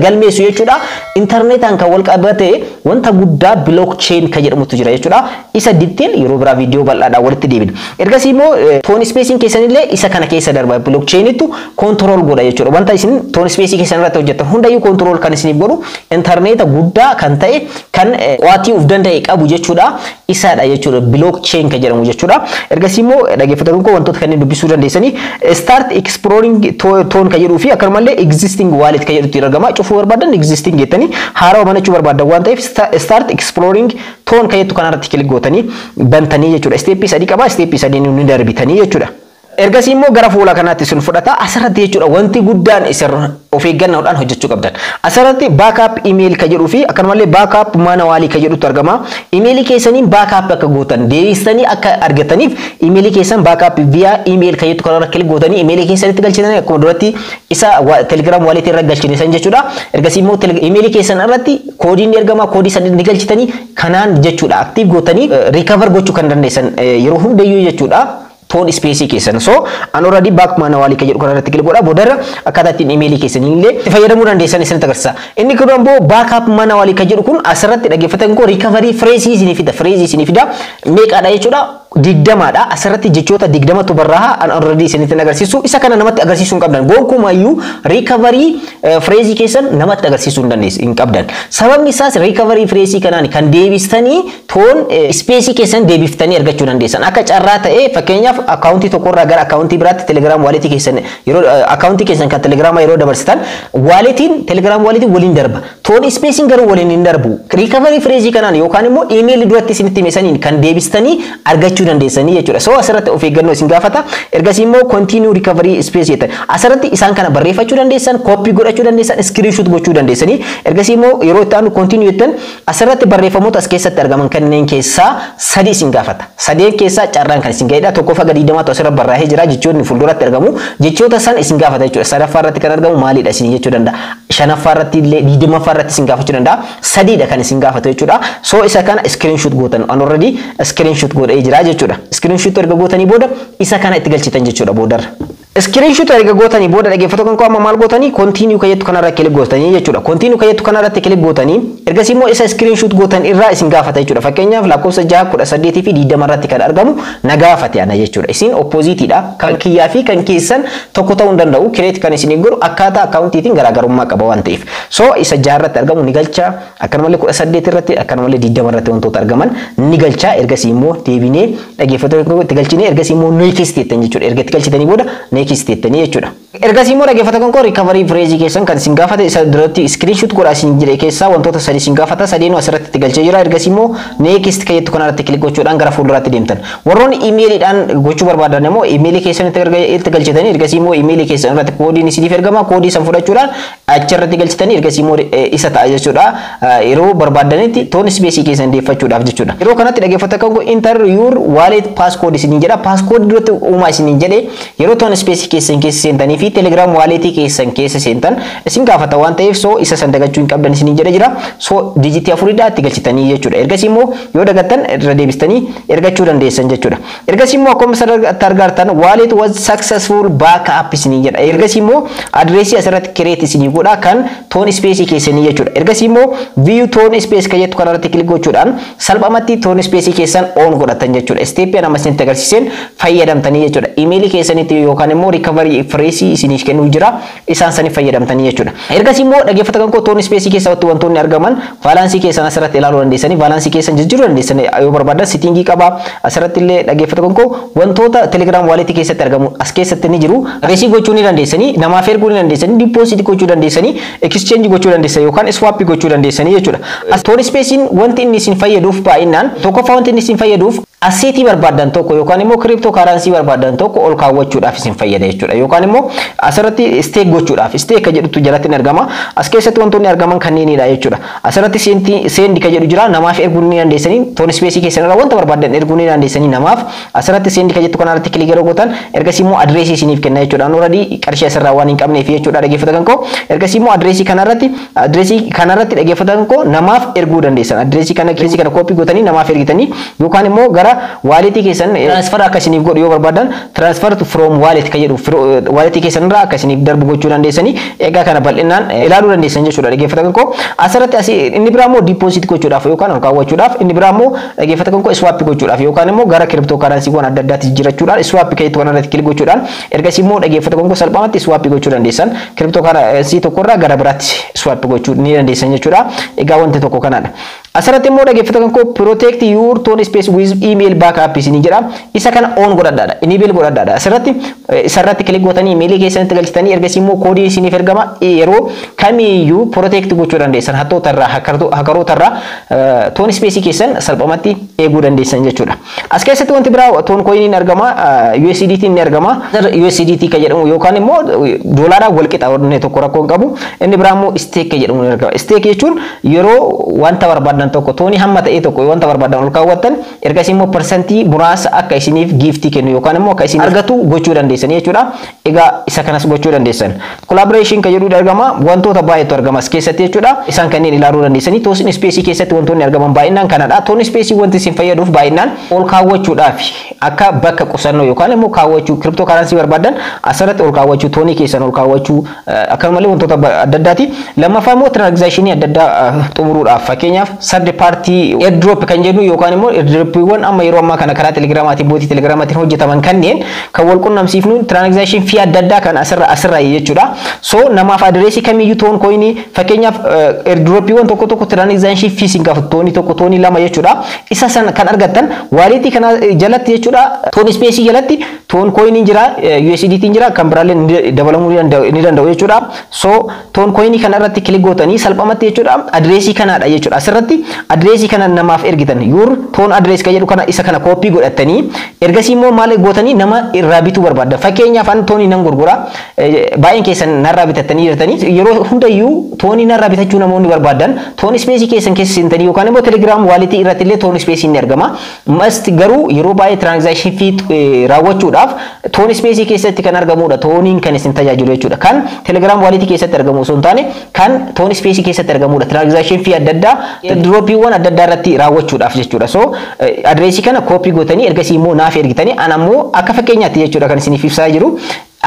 Speaker 1: galmeessu jechuudha. Intarneetaan kan wal qabate wanta guddaa blockchain kan jedhamutu jira jechuudha. Isa detail yeroo biraa viidiyoo bal'aadhaan walitti deebina. Ergasii immoo TON Spaceiin keessanillee isa kana keessa darba, blockchainittu control godha jechuudha. Wanta isin TON Space keessan irratti hojjettan hundayyuu control kan isiniif godhu intarneeta guddaa kan ta'e, kan qo'atii of danda'e qabu jechuudha. Isaadha jechuudha blockchain kan jedhamu jechuudha. Ergasii immoo, dhaggeeffattoonni koo, wantoota kanneen dubbisuu dandeessanii, start exploring TON kan jedhuu fi akkanumallee existing wallet kan jedhutti argama. Cufuu barbaadan existing jettanii, haarawaa banachuu barbaadan waan ta'eef start exploring TON kan jettu kanarratti click gootanii bantanii jechuudha. Step sadii qaba. Step sadii ni darbitanii jechuudha. Ergasii immoo gara fuula kanaatti isin fudhata. Asirratti jechuudha wanti guddaan isin of eeggannoodhaan hojjechuu qabdan. Asirratti backup email kan jedhuu fi akkanumallee backup manually kan jedhutu argama. Emailii keessaniin backup akka gootan, deebistanii akka argataniif, emailii keessan backup via email kan jettu kanarra click gootanii emailii keessanitti galchitanii, akkuma duratti isa Telegram walletii irra galchine san jechuudha. Ergasii immoo emailii keessan irratti koodiin ni ergama, koodii san ni galchitanii, kanaan jechuudha active gootanii recover gochuu kan dandeessan yeroo hundayyuu jechuudha. TON Space keessan. So an already backup manually kan jedhu kanarratti click godha. Boodarra akkaataa ittiin emailii keessanii illee itti fayyadamuu dandeessan isinitti agarsiisa. Inni kun immoo backup manually kan jedhu kun asirratti, dhaggeeffatan koo, recovery phrase isinii fida. Phrase isinii fida. Meeqaadha jechuudha? 20dha. Asirratti jechoota 20tu barraaha, an already isinitti agarsiisu. Isa kana namatti agarsiisuu hin qabdan. Gonkumayyuu recovery phrase keessan namatti agarsiisuu hin dandeessu, hin qabdan. Sababni isaas recovery phrase kanaan kan deebistanii TON Space keessan deebiftanii argachuu dandeessan. Akka carraa ta'ee, fakkeenyaaf, accountii tokkorraa gara accountii biraatti Telegram walletii keessan yeroo accountii keessan kan Telegramaa yeroo dabarsitan, walletiin Telegram walletiin waliin darba. TON Spaceiin garuu waliin hin darbu. Recovery phrase kanaan yookaan immoo emailii duratti isinitti hime saniin kan deebistanii argachuu dandeessanii jechuudha. So asirratti of eeggannoo isin gaafata. Ergasii immoo continue recovery phrase jettan. Asirratti isaan kana barreeffachuu dandeessan, copy godhachuu dandeessan, screenshot gochuu dandeessanii. Ergasii immoo yeroo itti aanu continue jettan, asirratti barreeffamoota as keessatti argaman kanneen keessaa sadi isin gaafata. Sadeen keessaa carraan kan isin ga'edha. Tokkoffaa gadi 20tu asirra barraa'ee jira, jechoonni fuulduratti argamu. Jechoota san isin gaafata jechuudha. Sadaffaa irratti kan argamu maalidha isin jechuu danda'a. Shanaffaa irratti illee, 20ffaa irratti isin gaafachuu danda'a. Sadiidha kan isin gaafatu jechuudha. So isa kana screenshot gootan. An already screenshot godhee jira jechuudha. Screenshot erga gootanii booda isa kana itti galchitan jechuudha boodarra. Screenshot erga gootanii booda, dhaggeeffattoota kan koo, amma maal gootanii? Continue kan jettu kanarra click gootanii jechuudha. Continue kan jettu kanarratti click gootanii, ergasii immoo isa screenshot gootan irraa isin gaafata jechuudha. Fakkeenyaaf lakkoofsa 6, 18 fi 20 irratti kan argamu na gaafate ana jechuudha. Isin oppositeiidha. Kan kiyyaa fi kan keessan tokko ta'uu hin danda'u. Create kan isin godhu akkaataa accountiitiin garaagarummaa qaba waan ta'eef. So isa 6 irratti argamu ni galcha. Akkanumallee 18 irratti, akkanumallee 20 irratti wantoota argaman ni galcha. Ergasii immoo deebinee, dhaggeeffattoota, itti galchinee, ergasii immoo next jettan jechuudha. Erga itti galchitanii booda next jettanii jechuudha. Ergasii immoo, dhaggeeffattoota kan koo, recovery phrase keessan kan isin gaafate, isa duratti screenshot godhaa isin jedhe keessaa wantoota sadi isin gaafata. Sadeenuu asirratti itti galchee jira. Ergasii immoo next kan jettu kanarratti click gochuudhaan gara fuulduraatti deemtan. Warroonni emailiidhaan gochuu barbaadan immoo emailii keessan itti galchitanii, ergasii immoo emailii keessan irratti koodiin isiniif ergama. Koodii san fudhachuudhaan achirratti galchitanii, ergasii immoo isa ta'a jechuudha. Yeroo barbaadanitti TON Space keessan deeffachuudhaaf jechuudha. Yeroo kanatti, dhaggeeffattoota kan koo, "Enter your wallet passcode" isiniin jedha. Passcode duratti uumaa isiniin jedhe, yeroo TON Space keessan keessa seentanii fi Telegram walletii keessan keessa seentan isin gaafata waan ta'eef, so isa san dagachuu hin qabdan isiniin jedhe jira. So digitii afuridhaa itti galchitanii jechuudha. Ergasii immoo yoo dagattan irra deebistanii ergachuu dandeessan jechuudha. Ergasii immoo akkuma asirratti argartan "Wallet was successful backup" isiniin jedha. Ergasii immoo adreesii asirratti create isinii godha kan TON Space keessanii jechuudha. Ergasii immoo "View TON Space" kan jettu kanarratti click gochuudhaan salphumatti TON Space keessan on godhatan jechuudha. Stepii amma isinitti agarsiiseen fayyadamtanii jechuudha. Emailii keessanitti yookaan immoo recovery phrase isiniif kennuu jira, isaan sanii fayyadamtanii jechuudha. Ergasii immoo, dhaggeeffattoota kan koo, TON Space keessatti wantoonni argaman balanceii keessan asirratti ilaaluu dandeessanii, balanceii keessan jijjiiruu dandeessanii yoo barbaadan settingii qaba. Asirratti illee, dhaggeeffattoota kan koo, wantoota Telegram walletii keessatti argamu as keessatti ni jiru. Receive gochuu ni dandeessanii, namaaf erguu ni dandeessanii, deposit gochuu dandeessanii, exchange gochuu dandeessanii yookaan swap gochuu dandeessanii jechuudha. TON Spaceiin wanti inni isin fayyaduuf baay'inaan, tokkoffaa wanti inni isin fayyaduuf assetii barbaadan tokko yookaan immoo crypto currency barbaadan tokko ol kaawwachuudhaaf isin fayyada jechuudha. Yookaan immoo asirratti stake gochuudhaaf, stake ka jedhutu jalatti ni argama. As keessatti wantoonni argaman kanneenidha jechuudha. Asirratti send ka jedhu jira, namaaf erguu ni dandeessanii, TON Space keessan irraa wanta barbaadan erguu ni dandeessanii namaaf. Asirratti send ka jettu kanarratti click yeroo gootan, ergasii immoo adreesii isiniif kenna jechuudha. Already qarshii asirraa waan hin qabneef jechuudha, dhaggeeffata kan koo. Ergasii immoo adreesii kanarratti, dhaggeeffata kan koo, namaaf erguu dandeessan. Adreesii kana copy gootanii namaaf ergitanii, yookaan immoo gara walletii keessan transfer akka isiniif godhu yoo barbaadan, "Transfer from wallet" kan jedhu walletii keessan irraa akka isiniif darbu gochuu dandeessanii. Egaa kana bal'inaan ilaaluu dandeessan jechuudha, dhaggeeffata kan koo. Asirratti asii inni biraa immoo deposit gochuudhaaf yookaan ol kaawwachuudhaaf, inni biraa immoo, dhaggeeffata kan koo, swap gochuudhaaf yookaan immoo gara crypto currencywwan adda addaatti jijjiirachuudhaan, swap kan jettu kanarratti click gochuudhaan, ergasii immoo, dhaggeeffata kan koo, salphaamatti swap gochuu dandeessan. Crypto currency tokkorraa gara biraatti swap gochuu ni dandeessan jechuudha. Egaa wanti tokko kanaadha. Asirratti immoo, dhaggeeffata kan koo, "Protect your TON Space with email backup" isinii jedha. Isa kana on godhadhaadha. Enable godhadhaadha. Asirratti isarratti click gootanii, emailii keessanitti galchitanii, ergasii immoo koodiin isiniif ergama. Yeroo kamiyyuu protect gochuu dandeessan, hattoota irraa, hackeroota irraa TON Space keessan salphumatti eeguu dandeessan jechuudha. As keessatti wanti biraa TON coiniin argama, USDT ni argama. USDT kan jedhamu yookaan immoo doolaaraan wal qixa inni tokko rakkoo hin qabu. Inni biraa immoo stake kan jedhamu ni argama. Stake jechuun yeroo wanta barbaadan tokko, TONii hamma ta'e tokko, wanta barbaadan ol kaawwattan, ergasii immoo percentii muraasa akka isiniif giftii kennu yookaan immoo akka isin argatu gochuu dandeessan jechuudha. Egaa isa kanas gochuu dandeessan. Collaboration kan jedhu argama, wantoota baay'eetu argama as keessatti jechuudha. Isaan kanneen ilaaluu dandeessanii. TON Space keessatti wantoonni argaman baay'inaan kanadha. TON Space wanti isin fayyaduuf baay'inaan ol kaawwachuudhaaf, akka bakka qusannoo yookaan immoo kaawwachuu crypto currency barbaadan asirratti ol kaawwachuu, TONii keessan ol kaawwachuu, akkasumallee wantoota adda addaati. Lammaffaa immoo transactionii adda addaa xumuruudhaaf, fakkeenyaaf third party airdrop kan jennu yookaan immoo airdropiiwwan amma yeroo ammaa kana karaa Telegramaatiin, botii Telegramaatiin hojjetaman kanneen kan wal qunnamsiifnu, transaction fee adda addaa kan asirra jechuudha. So namaaf adireesii kamiyyuu TON coinii, fakkeenyaaf airdropiiwwan tokko tokko transaction fee sin gaafatu, TONii 1, TONii 2 jechuudha. Isa san kan argattan walletii kana jalatti jechuudha. TON Space jalatti TON coiniin jira, USDT jira, kan biraallee dabalamuu ni danda'u jechuudha. So TON coinii kana irratti click gootanii salphumatti jechuudha, adireesii kanaadha jechuudha. Asirratti adireesii kana namaaf ergitan, "Your TON address" kan jedhu kana, isa kana copy godhatanii, ergasii immoo maal gootanii nama irraa bituu barbaadda. Fakkeenyaaf an TONii nan gurgura, baay'een keessan narraa bitattanii jirtanii. Yeroo hundayyuu TONii narraa bitachuu namoonni barbaadan TON Space keessan keessa seentanii yookaan immoo Telegram walletii irratti illee TON Space ni argama. Must garuu yeroo baay'ee transaction fee raawwachuudhaaf TON Space keessatti kan argamudha. TONiin kan isin tajaajilu jechuudha. Kan Telegram walletii keessatti argamu osoo hin taane kan TON Space keessatti argamudha. Transaction fee adda addaa dropiiwwan adda addaa irratti raawwachuudhaaf jechuudha. So adreesii kana copy gootanii, ergasii immoo naaf ergitanii, an ammoo akka fakkeenyaatti jechuudha kan isiniif ibsaa jiru.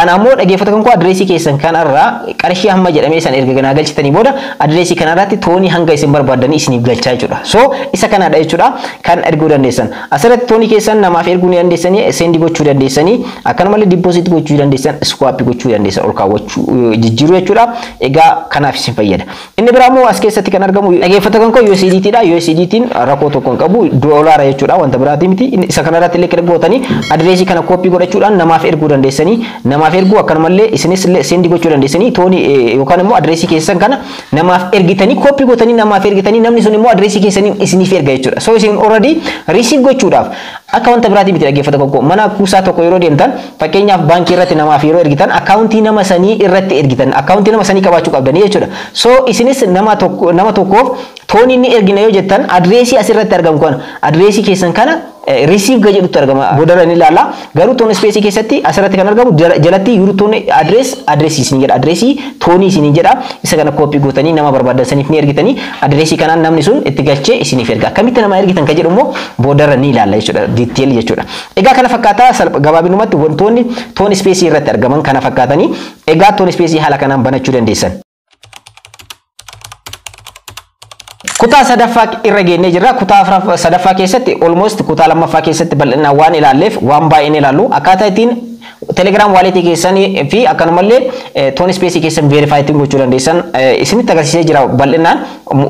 Speaker 1: Ana ammoo, dhaggeeffattoota kan koo, adireesii keessan kanarraa qarshii hamma jedhamee san erga ganaa galchitanii booda adireesii kanarratti TONii hanga isin barbaadanii isiniif galchaa jechuudha. So isa kanadha jechuudha kan erguu dandeessan. Asirratti TONii keessan namaaf erguu ni dandeessanii, send gochuu dandeessanii, akkanumallee deposit gochuu dandeessan, swap gochuu dandeessan, ol kaawwachuu, jijjiiruu jechuudha. Egaa kanaaf isin fayyada. Inni biraa immoo as keessatti kan argamu, dhaggeeffattoota kan koo, USDT dha. USDT'n rakkoo tokko hin qabu, doolaara jechuudha, wanta biraati miti. Isa kanarratti illee click gootanii adireesii kana copy godhachuudhaan namaaf erguu dandeessanii, namaaf erguu, akkanumallee isinis illee send gochuu dandeessanii. TONii yookaan immoo adireesii keessan kana namaaf ergitanii, copy gootanii namaaf ergitanii, namni sun immoo adireesii keessanii isiniif erga jechuudha. So isin already receive gochuudhaaf akka wanta biraatii miti, dhaggeeffattoota koo. Mana kuusaa tokko yeroo deemtan, fakkeenyaaf baankii irratti namaaf yeroo ergitan, akkaawuntii nama sanii irratti ergitan, akkaawuntii nama sanii qabaachuu qabdanii jechuudha. So isinis nama tokkoof TONii inni ergina yoo jettan, adireesii asirratti argamu kana, adireesii keessan kana receive ga jedhutti argama, boodarra ni ilaalla. Garuu TON Space keessatti asirratti kan argamu jalatti your TON address, adireesii isin jedha, adireesii TONii isin jedha. Isa kana copy gootanii nama barbaadan saniif ni ergitanii, adireesii kanaan namni sun itti galchee isiniif erga. Akkamitti nama ergitan kan jedhu immoo boodarra ni ilaalla jechuudha, detail jechuudha. Egaa kana fakkaataa gabaabinumatti wantoonni TON Space irratti argaman kana fakkaatanii. Egaa TON Space haala kanaan banachuu dandeessan. Kutaa sadaffaa irra geennee jirra. Kutaa sadaffaa keessatti almost kutaa lammaffaa keessatti bal'inaan waan ilaalleef waan baay'een ilaallu. Akkaataa ittiin Telegram walletii keessanii fi akkanumallee TON Space keessan verify ittiin gochuu dandeessan isinitti agarsiisee jira bal'inaan,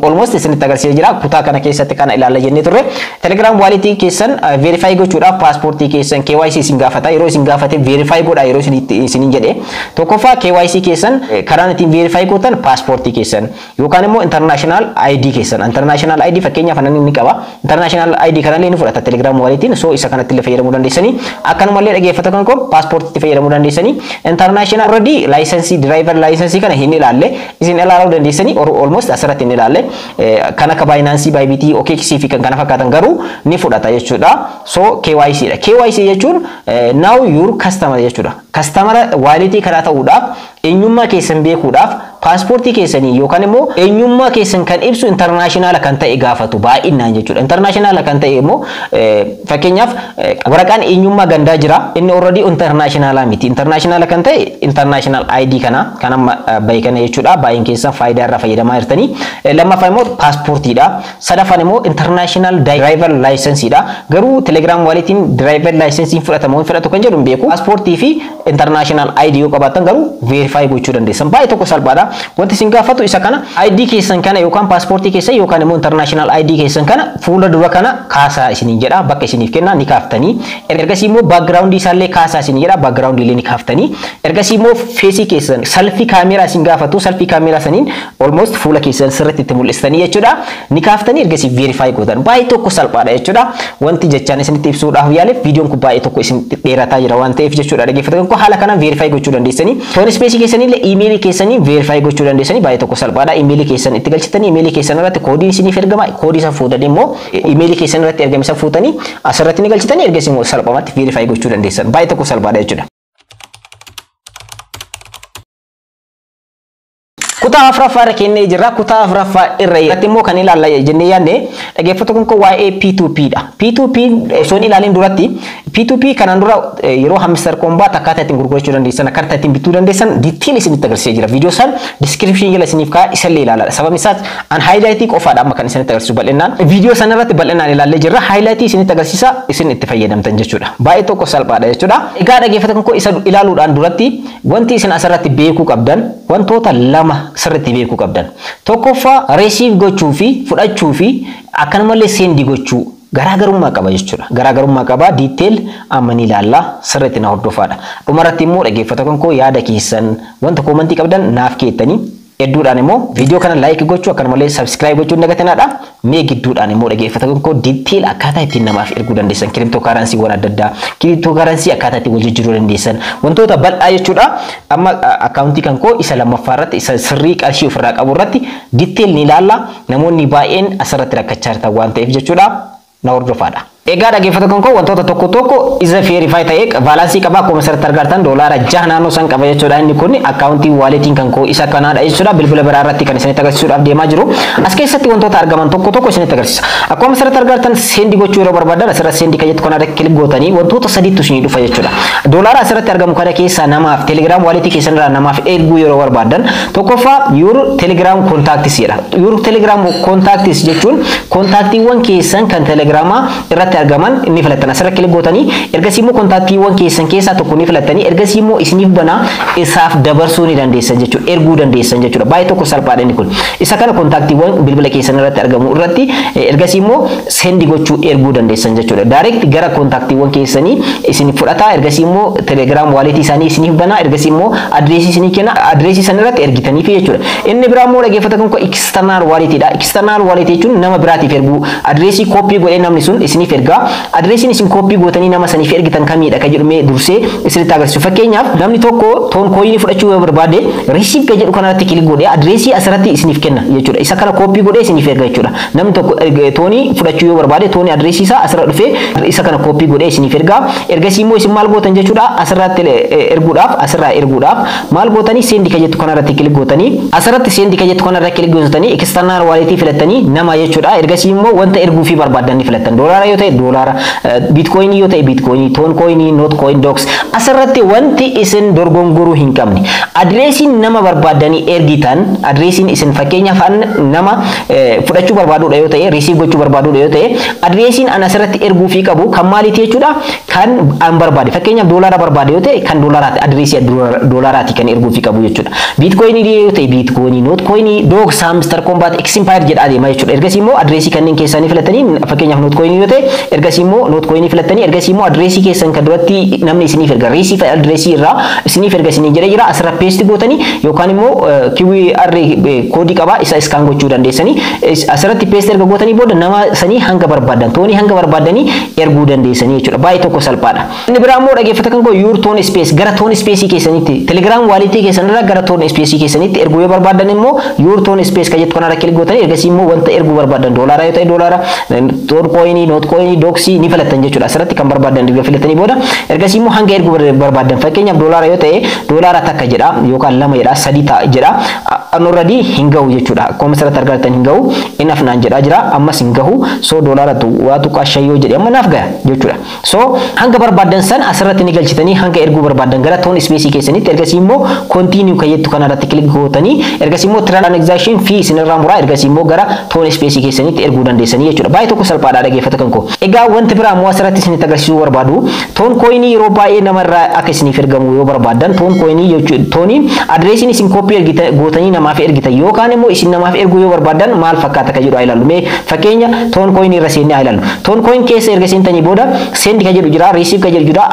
Speaker 1: almost isinitti agarsiisee jira. Kutaa kana keessatti kana ilaalla jennee turre. Telegram walletii keessan verify gochuudhaaf paaspoortii keessan, KYC isin gaafata. Yeroo isin gaafate verify godha yeroo isiniin jedhe, tokkoffaa KYC keessan karaan ittiin verify gootan paaspoortii keessan yookaan immoo international ID keessan. International ID fakkeenyaaf anan inni qaba. International ID kanallee ni fudhata Telegram walletiin, so isa kanatti illee fayyadamuu dandeessanii. Akkanumallee, dhaggeeffata kan koo, paaspoortiitti fayyadamuu dandeessanii. International already license, driver license kana hin ilaalle, isin ilaaluu dandeessanii, almost asirratti hin ilaalle. Kan akka Binance, Bybit, OKX fi kan kana fakkaatan garuu ni fudhata jechuudha. So KYC dha. KYC jechuun know your customer jechuudha. Customer walletii kanaa ta'uudhaaf, eenyummaa keessan beekuudhaaf, paaspoortii keessanii yookaan immoo eenyummaa keessan kan ibsu international kan ta'e gaafatu baay'inaan jechuudha. International kan ta'e immoo fakkeenyaaf waraqaan eenyummaa gandaa jira, inni already international miti. International kan ta'e international ID kana kan amma bahe kana jechuudha. Baay'een keessan faayidaa irraa fayyadamaa jirtanii. Lammaffaa immoo paaspoortiidha. Sadaffaan immoo international driver license dha. Garuu Telegram walletiin driver license fudhatamu hin fudhatu kan jedhu hin beeku. Paaspoortii fi international ID yoo qabaattan garuu verify gochuu dandeessan. Baay'ee tokko salphaadha. Wanti isin gaafatu isa kana, ID keessan kana yookaan paaspoortii keessan yookaan immoo international ID keessan kana fuula dura kana kaasaa isiniin jedha, bakka isiniif kenna ni kaaftanii. Ergasii immoo background isaallee kaasaa isiniin jedha, background illee ni kaaftanii. Ergasii immoo face keessan selfie kaameeraa isin gaafatu, selfie kaameeraa saniin almost fuula keessan sirriitti itti mul'istanii jechuudha. Ni kaaftanii, ergasii verify gootan. Baay'ee tokko salphaadha jechuudha. Wanti jechaan isinitti ibsuudhaaf yaaleef viidiyoon kun baay'ee tokko isin dheerataa jira waan ta'eef jechuudha. Dhaggeeffattoota kun haala kanaan verify gochuu dandeessanii. TON Space keessanillee iimeelii keessanii verify gochuu dandeessanii, baay'ee tokko salphaadha. Iimeelii keessan itti galchitanii, iimeelii keessan irratti koodiin isiniif ergama. Koodii san fuutanii immoo iimeelii keessan irratti ergame san fuutanii asirratti ni galchitanii, ergasii immoo salphumatti verify gochuu dandeessan. Baay'ee tokko salphaadha jechuudha. Kutaa afuraffaa irra kennee jirra. Kutaa afuraffaa irra irratti immoo kan ilaalla jennee yaadne, dhaggeeffattoota kun, waa'ee P2P dha. P2P osoo hin ilaalin duratti, P2P kanaan dura yeroo Hamster Kombat akkaataa ittiin gurgurachuu dandeessan, akkaataa ittiin bituu dandeessan detail isinitti agarsiisee jira. Viidiyoo san description jala isiniif kaa'aa, isallee ilaalaa. Sababni isaas an highlight qofaadha amma kan isinitti agarsiisu bal'inaan. Viidiyoo sana irratti bal'inaan ilaallee jirra. Highlight isinitti agarsiisa, isin itti fayyadamtan jechuudha. Baay'ee tokko salphaadha jechuudha. Egaa dhaggeeffattoota kun, isa ilaaluudhaan duratti wanti isin asirratti beekuu qabdan, wantoota lama sirriitti beekuu qabdan. Tokkoffaa, receive gochuu fi fudhachuu fi akkanumallee send gochuu garaagarummaa qaba jechuudha. Garaagarummaa qaba, detail amma ni ilaalla, sirriitti na hordofaadha. Dhumarratti immoo, dhaggeeffattoota koo, yaada keessan wanta comment qabdan naaf keettanii, hedduudhaan immoo viidiyoo kana like gochuu akkanumallee subscribe gochuu hin dagatinaadha. Mee gidduudhaan immoo, dhaggeeffattoota koo, detail akkaataa ittiin namaaf erguu dandeessan, crypto currencywwan adda addaa, crypto currency akkaataa ittiin wal jijjiiruu dandeessan, wantoota bal'aa jechuudha. Amma akkaawuntii kan koo isa lammaffaa irratti, isa sirrii qarshii ofirraa qabu irratti detail ni ilaalla. Namoonni baay'een asirratti rakkachaa jirtan waan ta'eef jechuudha. Na hordofaadha. Egaa dhaggeeffattoota koo, wantoota tokko tokko isa verify ta'ee balance qaba. Akkuma asirratti argartan $6 naannoo san qaba jechuudha. Inni kun akkaawuntii walletiin kan koo isa kanaadha jechuudha. Bilbila biraa irratti kan isinitti agarsiisuudhaaf deemaa jiru. As keessatti wantoota argaman tokko tokko isinitti agarsiisa. Akkuma asirratti argartan, send gochuu yeroo barbaadan asirratti send kan jettu kanarra click gootanii wantoota sadiitu isinii dhufa jechuudha. Doolaara asirratti argamu kana keessaa namaaf Telegram walletii keessan irraa namaaf erguu yeroo barbaadan, tokkoffaa your Telegram contacts jedha. Your Telegram contacts jechuun kontaaktiiwwan keessan kan Telegramaa irratti argaman ni filattan. Asirra click gootanii, ergasii immoo kontaaktiiwwan keessan keessaa tokko ni filattanii, ergasii immoo isiniif banaa isaaf dabarsuu ni dandeessan jechuudha. Erguu dandeessan jechuudha. Baay'ee tokko salphaadha inni kun. Isa kana kontaaktiiwwan bilbila keessan irratti argamu irratti ergasii immoo send gochuu erguu dandeessan jechuudha. Direct gara kontaaktiiwwan keessanii isin fudhata, ergasii immoo Telegram walletii isaanii isiniif banaa, ergasii immoo adreesii isinii kenna, adreesii san irratti ergitaniif jechuudha. Inni biraa immoo, dhaggeeffata kun, external walletiidha. External wallet jechuun nama biraatiif erguu, adreesii copy godhee namni sun isiniif ergaa. Adreesiin isin copy gootanii nama saniif ergitan kamiidha kan jedhu mee dursee isinitti agarsiisu. Fakkeenyaaf, namni tokko Toncoinii fudhachuu yoo barbaade, receive kan jedhu kanarratti click godhee adreesii asirratti isiniif kenna jechuudha. Isa kana copy godhee isiniif erga jechuudha. Namni tokko Tonii fudhachuu yoo barbaade, Tonii adreesii isaa asirra dhufee isa kana copy godhee isiniif ergaa. Ergasii immoo isin maal gootan jechuudha? Asirratti erguudhaaf, asirraa erguudhaaf maal gootanii? Send kan jettu kanarratti click gootanii, asirratti send kan jettu kanarratti click gootanii, external walletii filattanii nama jechuudha. Ergasii immoo wanta erguu fi barbaadan ni filattan. Doolaara yoo ta'e doolaara, bitcoinii yoo ta'e bitcoinii, Toncoinii, Notcoin, Dogs. Asirratti wanti isin dorgongoruu hin qabne, adreesiin nama barbaadanii ergitan, adreesiin isin fakkeenyaaf nama fudhachuu barbaadudha yoo ta'e, receive gochuu barbaadudha yoo ta'e, adreesiin an asirratti erguu fi qabu kan maaliiti jechuudha? Kan an barbaade, fakkeenyaaf doolaara barbaade yoo ta'e, kan doolaaraati, adreesii doolaaraati kan erguu fi qabu jechuudha. Bitcoinii yoo ta'e bitcoinii, Notcoinii, Dogs, Hamster Kombat, X Empire jedha adeema jechuudha. Ergasii immoo adreesii kanneen keessanii filatanii, fakkeenyaaf Notcoinii yoo ta'e, ergasii immoo Notcoinii filattanii, ergasii immoo adreesii keessan kan duratti namni isiniif erga, receive adreesii irraa isiniif erga isinii jedhee jira, asirra paste gootanii yookaan immoo QR koodii qabaa isa scan gochuu dandeessanii, asirratti paste erga gootanii booda nama sanii hanga barbaadan, Tonii hanga barbaadanii erguu dandeessanii jechuudha. Baay'ee tokko salphaadha. Inni biraa immoo, dhaggeeffata kan koo, your TON Space, gara TON Space keessanitti, Telegram walletii keessan irraa gara TON Space keessanitti erguu yoo barbaadan immoo, your TON Space kan jettu kanarra click gootanii, ergasii immoo wanta erguu barbaadan, doolaara yoo ta'e doolaara, Toncoinii, Notcoinii, Dogsii ni filattan jechuudha. Asirratti kan barbaadan erga filatanii booda, ergasii immoo hanga erguu barbaadan, fakkeenyaaf doolaara yoo ta'e $1 jedha yookaan 2 jedha, 3 ta'a jedha. Already hin gahu jechuudha. Akkuma asirratti argattan hin gahu, inni afnaan jedhaa jira, ammas hin gahu. So doolaara waa 0.5 yoo jedhe amma naaf gaha jechuudha. So hanga barbaadan san asirratti ni galchitanii, hanga erguu barbaadan gara TON Space keessanitti, ergasii immoo continue kan jettu kanarratti click gootanii, ergasii immoo transaction fee isinirraa muraa, ergasii immoo gara TON Space keessanitti erguu dandeessanii jechuudha. Baay'ee tokko salphaadha, dhaggeeffata kan koo. Egaa wanti biraa immoo asirratti isinitti agarsiisuu barbaadu, Toncoinii yeroo baay'ee namarraa akka isiniif ergamu yoo barbaadan, Toncoinii jechuun Tonii adreesiin isin copy gootanii namaaf ergitan yookaan immoo isin namaaf erguu yoo barbaadan maal fakkaata kan jedhu haa ilaallu. Mee fakkeenya Toncoinii irra seennee haa ilaallu. Toncoin keessa erga seentanii booda send kan jedhu jira, receive kan jedhu jira,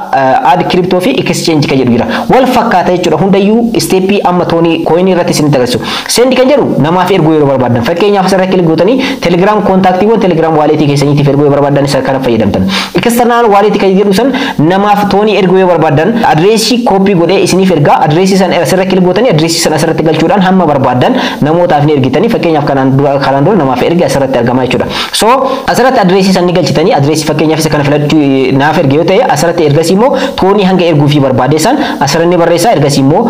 Speaker 1: add crypto fi exchange kan jedhu jira. Wal fakkaata jechuudha. Hundayyuu steppii amma Toncoinii irratti isinitti agarsiisu. Send kan jedhu namaaf erguu yeroo barbaadan, fakkeenyaaf asirra click gootanii Telegram kontaaktiiwwan Telegram walletii keessaniitiif erguu yoo barbaadan isa kana fayyadamtan. External walletii kan jedhu san namaaf Tonii erguu yoo barbaadan, adreesii copy godhee isiniif ergaa, adreesii san asirra click gootanii, adreesii san asirratti galchuudhaan hamma barbaadan namootaaf ni ergitanii. Fakkeenyaaf kanaan dura namaaf erge asirratti argama jechuudha. So asirratti adreesii san ni galchitanii, adreesii fakkeenyaaf isa kana filachuu naaf erge yoo ta'e asirratti, ergasii immoo Tonii hanga erguu fi barbaade san asirratti ni barreessa, ergasii immoo